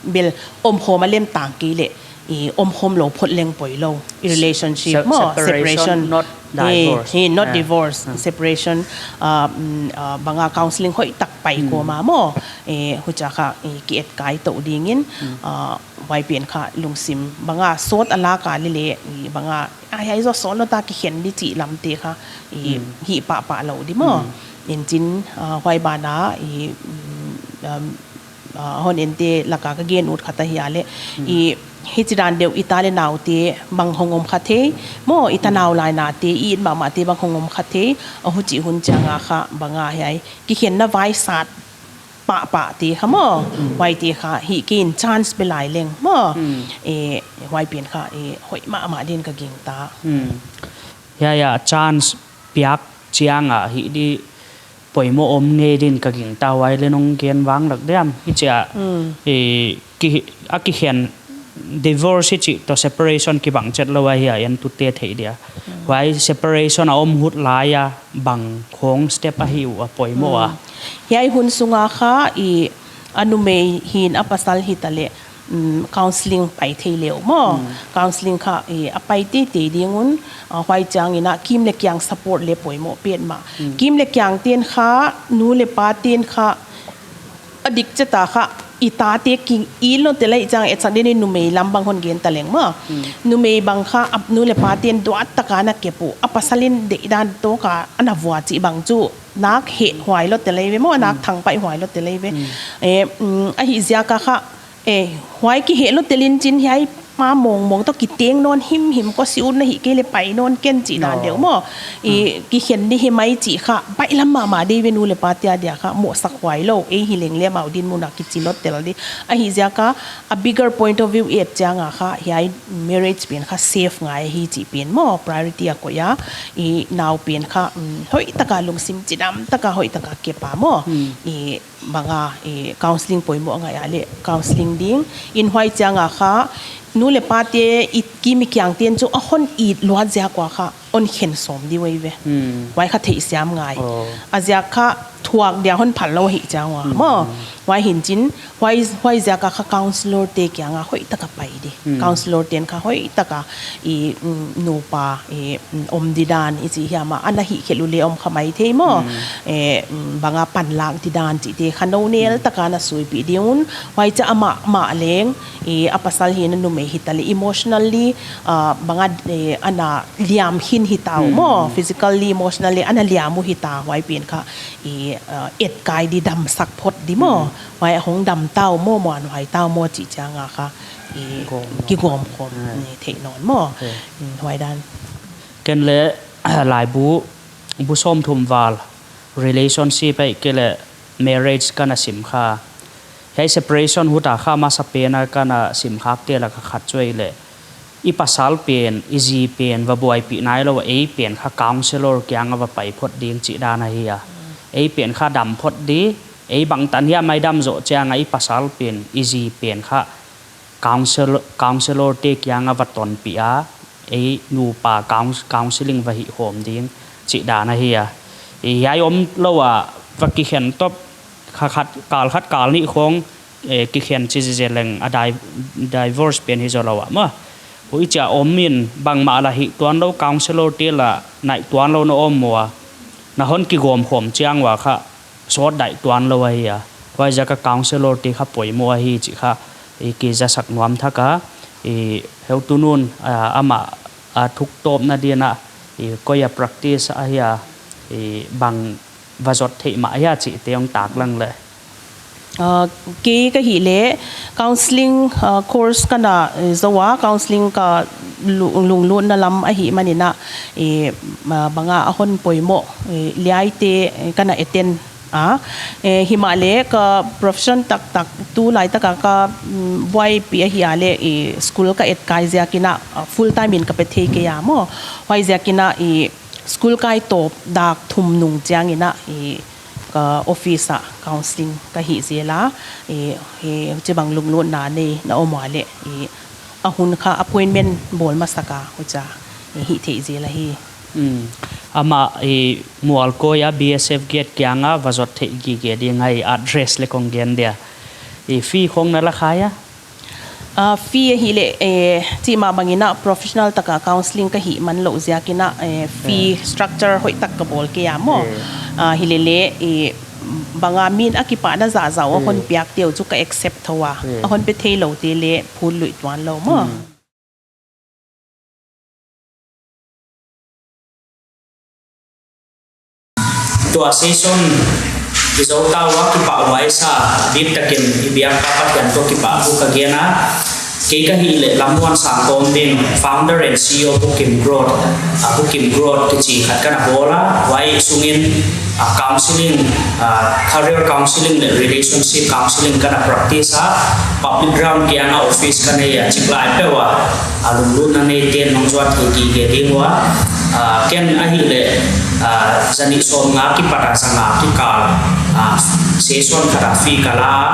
bel omkhawm a lem tang kei leh, eh, omkhawm lou phot leng poilou. I relationship maw, separation, separation, not divorce. Eh, eh, not divorce, separation, ah, mm, ah, bang a counselling hoihtak pai kawm a maw, eh, huchia kha, eh, ki-etkai tou dingin, ah, huai pen kha lungsim bang a sawt a lak a lele, eh, bang a, ah, hiai zaw sawtlou ta kikhen di chih lamte kha, eh, hih pahpah lou di maw. Inchin, ah, huai ban a, eh, mm, um, ah, hon ente lak a ka gen ut khat ahi a leh, i hichi dan deuh i ta leh naute bang hong om kha thei maw, i tanau lai nate, i it mahmahte bang hong om kha thei, ah, huchi hun chiang a kha bang a hiai kikhenna vai sat pahpah te kha maw, huaite kha hih kei in chance pe lai leng maw, eh, huai pen kha, eh, hoih mahmah din ka gingta. Hiai a chance piak chiang a hih di poimoh om ngei din ka gingta, huai leh nong gen vang lak diam. Hichia, eh, ki, a kikhen divorce hichi toh separation kibang chet lou ahi a, entute thei dia. Huai separation a om hut lai a bang khong step ahi uh a poimoh a. Hiai hun sung a kha i a numei hi'n a pasal hita leh, mm, counselling pai thei leh uh maw. Counselling kha, eh, a pai teitei ding un, ah, huai chiang in a kim leh kiang support leh poimoh petmah. Kim leh kiang ten kha, nu leh pa ten kha, a dik chet a kha, i tate ki-it lou tel lai chiang, etsak den in numei lam bang hon gen ta leng maw. Numei bang kha, a nu leh pa ten duat tak a na kep uh, a pasal in deihdan tawk a ana vua chih bang chu, nak heh huai lou tel lai ve maw, nak thangpaih huai lou tel lai ve. Eh, mm, ahih ziak a kha, eh, huai kiheh lou tel in chin hiai pa mawngmawng toh kiteng nawn himhim, ko si ut na hih kei leh pai nawn ken chih dan deuh maw. I kikhen di hi mai chih kha baihlam mahmah di ve, nu leh pate adia kha mohsak huai lou, ei hi leng leh amau dinmun a kichi lou tel di. Ahih ziak a, a bigger point of view et chiang a kha, hiai marriage pen kha safe ngai hi chih pen maw, priority a koih a, i nau pen kha, mm, hoihtak a lungsim chidam tak a hoihtak a kep a maw. I bang a, eh, counselling poimoh a ngaih a leh counselling ding. In huai chiang a kha, nu leh pate i kim i kiang ten chu a hon it luat ziak ua kha, hon khen sawm di uh ei ve. Huai kha theihsiam ngai. A ziak kha thuak dia hon phal lou ahih chiang ua maw. Huai hi'n chin, huai, huai ziak a kha counsellor te kiang a hoihtak a pai di. Counsellor ten kha hoihtak a i, mm, nupa, i, mm, om di dan i chih hiam a, ana hih khelh uleh om kha mai thei maw. Eh, mm, bang a panlak di dan chihte kha nounel tak a na suipih ding un. Huai chia amah mah leng, i a pasal hi'n a numei hita leh emotionally, ah, bang a, eh, ana liam khin hita uh maw. Physically, emotionally ana liam uh hita, huai pen kha i, ah, etkai di, damsak phot di maw. Huai hong dam ta uh maw, muanhuai ta uh maw chih chiang a kha i kigawm khawm ni theih nawn maw. Mm, huai dan. Ken leh laibu, bu sawmthum val, relationship ahihkeileh marriage ka na sim kha. Hiai separation hut a kha masapen a ka na sim khakte lak a khat chu ei leh, i pasal pen, i zi pen va buaipih nailou a, ei pen kha counsellor kiang a va pai phot ding chih dan ahi a. Ei pen kha dam phot di, ei bangtan hiam mai dam zoh chiang a i pasal pen, i zi pen kha counsel-, counsellor te kiang a va tonpih a, ei nupa couns-, counselling va hih khawm ding chih dan ahi a. I hiai omlou a va kikhen top kha khat, kal khat kal nih khong, eh, kikhen chi zize leng a di-, divorce pen hi zaw lou a maw. Huchia om in bangmah lah hih tuan lou, counsellor te lah naih tuan lou na om maw a. Na hon kigawm khawm chiang ua kha sawt daih tuan lou ahi a. Huai ziak a counsellor te kha poimoh ahi chih kha i kizasak nuam thak a, i heutu nu'n, ah, amah, ah, thuktawpna di'n a, i koi a practice ahia, i bang va zot theih mah hia chihte hong taklang leh. Ah, kei ka hih leh counselling, ah, course ka na, eh, zou a, counselling ka lu-, lunglutna lam ahih manin a, eh, ah, bang a a hon poimoh, eh, liaite, eh, ka na attend A, eh, himahleh ka profession taktak tulai taka ka, mm, buaipih ahi a leh, eh, school ka et kai ziakin a, ah, full time in ka pe thei kei a maw. Huai ziakin a, eh, school kai tawp dak thum nung chiangin a, eh, ka office ah counselling ka hih zel a, eh, eh, huchibang lunglutna nei na om a leh, eh, a hun kha appointment bawl masak a, huchia, eh, hih theih zel ahi. Hmm. Amah, eh, Mualkoi a B S F gate kianga va zot theih gige ding a, address leh kon gen dia. Eh, fee khong na la khai a? Ah, fee ahihleh, eh, chih mah bangin a professional taka counselling ka hih man louh ziakin a, eh, fee structure hoihtak ka bawl kei a maw. Eh. Ah, hilele, eh, banga min a kipahna zahzah a hon piakte uh chu ka accept thou a. Eh. A hon pe theiloute leh phut luih tuan lou maw. Hmm. Tua session i zou ta ua, kipahhuai sa, biktakin i biak pa Pathian toh kipahthu ka gen a. Kei ka hihleh Lammuansang Kawmding, founder and C E O Bukim Growth, ah, Bukim Growth kichi khat ka na bawl a, huai sungin, ah, counselling, ah, career counselling leh relationship counselling ka na practice a, public ground kianga office ka nei a, chiklai peuh a, ah, lunglutna neite'n hon zuat thei gige ding ua, ah, ken ahihleh, ah, zanih sawmnga kipat a zanga kikal, ah, session khat a fee ka la a,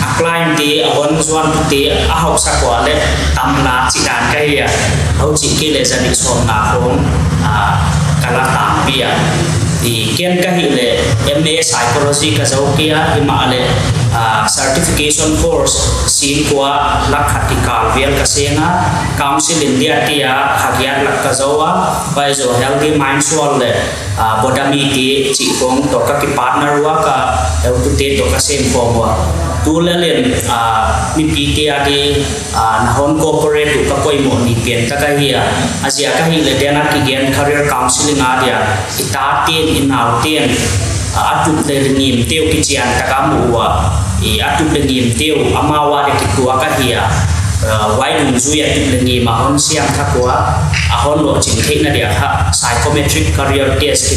a clientte, a hon zuantute a hausak ua leh tam la chih dan ka hi a, huchi kei leh zanih sawmnga khong, ah, ka la tampi a. I ken ka hihleh M A psychology ka zou kei a, himahleh, ah, certification course sim kua lakh khat kikal vel ka seng a, Counsel India te a kha giat lak ka zou a, huai zoh Healthy Minds World leh, ah, Bodhami te chih khong toh ka kipartner ua, ka heutute toh ka sem khawm ua. Tu lel in, ah, mipite a di, ah, na hon cooperate uh ka poimoh ni pen tak ahi a. A ziak ahihleh den a kigen career counselling a dia, i tate'n, i naute'n, ah, a tup leh ngimte uh kichian taka mu ua, i a tup leh ngimte uh amau a dia kituak ahi a. Ah, huai dungzui a tup leh ngim a hon siam thak ua, a hon lohching theihna dia kha psychometric career test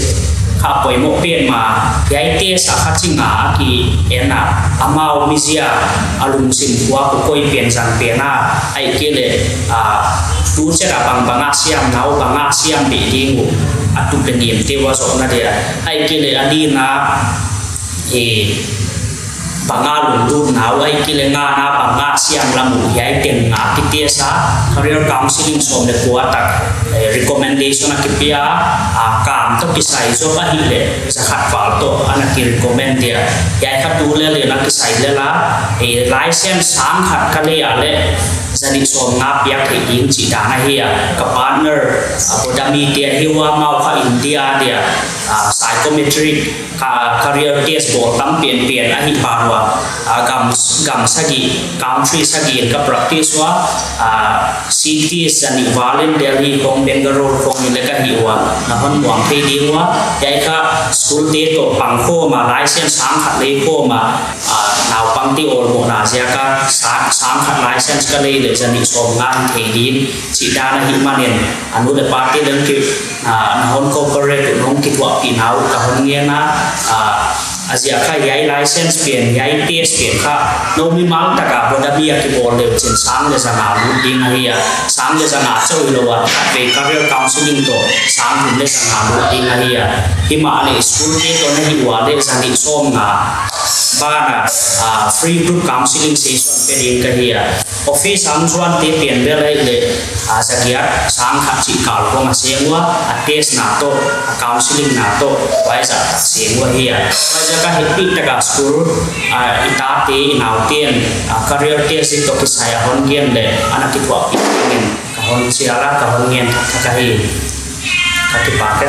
kha poimoh pen mah, hiai test a kha chi nga a ki en a, amau mizia a lungsim khua kua koi pen zang pen a, ahihkeileh, ah, tu chet a bangbang a siam nau, bang a siam beh ding uh, a tup leh ngimte uh a zohna dia, ahihkeileh a lina, eh, bang a lunglut nau, ahihkeileh ngana bang a siam lam uh, hiai teng nga ki test a, career counselling sawm leh kua tak, eh, recommendation a kipia, ah, kam toh kisai zop ahihleh zakhat val toh ana ki recommend dia. Hiai kha tu lel in a kisai lel a, eh, license sang khat ka lei a leh zanih sawmnga piak theih ding chih dan ahi a. Ka partner, ah, Bodhami te ahi ua, amau kha India dia, ah, psychometric ka career test bawl tam penpen ahi pah ua, ah, gam, gam sagih, country sagih in ka practice ua, ah, cities zanih val in Delhi khong, Bangalore khong in leng ka hi ua, na hon muang thei ding ua, hiai kha school te toh pang khawm a, license sang khat lei khawm a, ah, naupangte awlmohna ziak a sang, sang khat license ka lei leh zanih sawmnga hing thei ding chih dan ahihmanin, a nu leh pate leng ki, ah, na hon cooperate uh, nong kithuahpih nau ka hon ngen a, ah, a ziak kha hiai license pen, hiai test pen kha, nou mimal taka Bodhami a kibawl leh chin sang leh zanga lut ding ahi a, sang leh zanga chauh hilou a, khatvei career counselling toh sang thum leh zanga lut ding ahi a, himahleh school te toh na hih ua leh zanih sawmnga ban a, ah, free group counselling session pe ding ka hi a. Office a hong zuante pen bel ahihleh, ah, zagiat sang khat chih kal khong a seng ua, a test na toh, a counselling na toh, huai zah tak seng ua hi a. Huai zah ka hehpih taka school, ah, i tate, i naute'n, ah, career test i toh kisai a hon gen leh, ana kithuahpih dingin ka hon chial a, ka hon ngen thak thak ahi. Ka kipak e.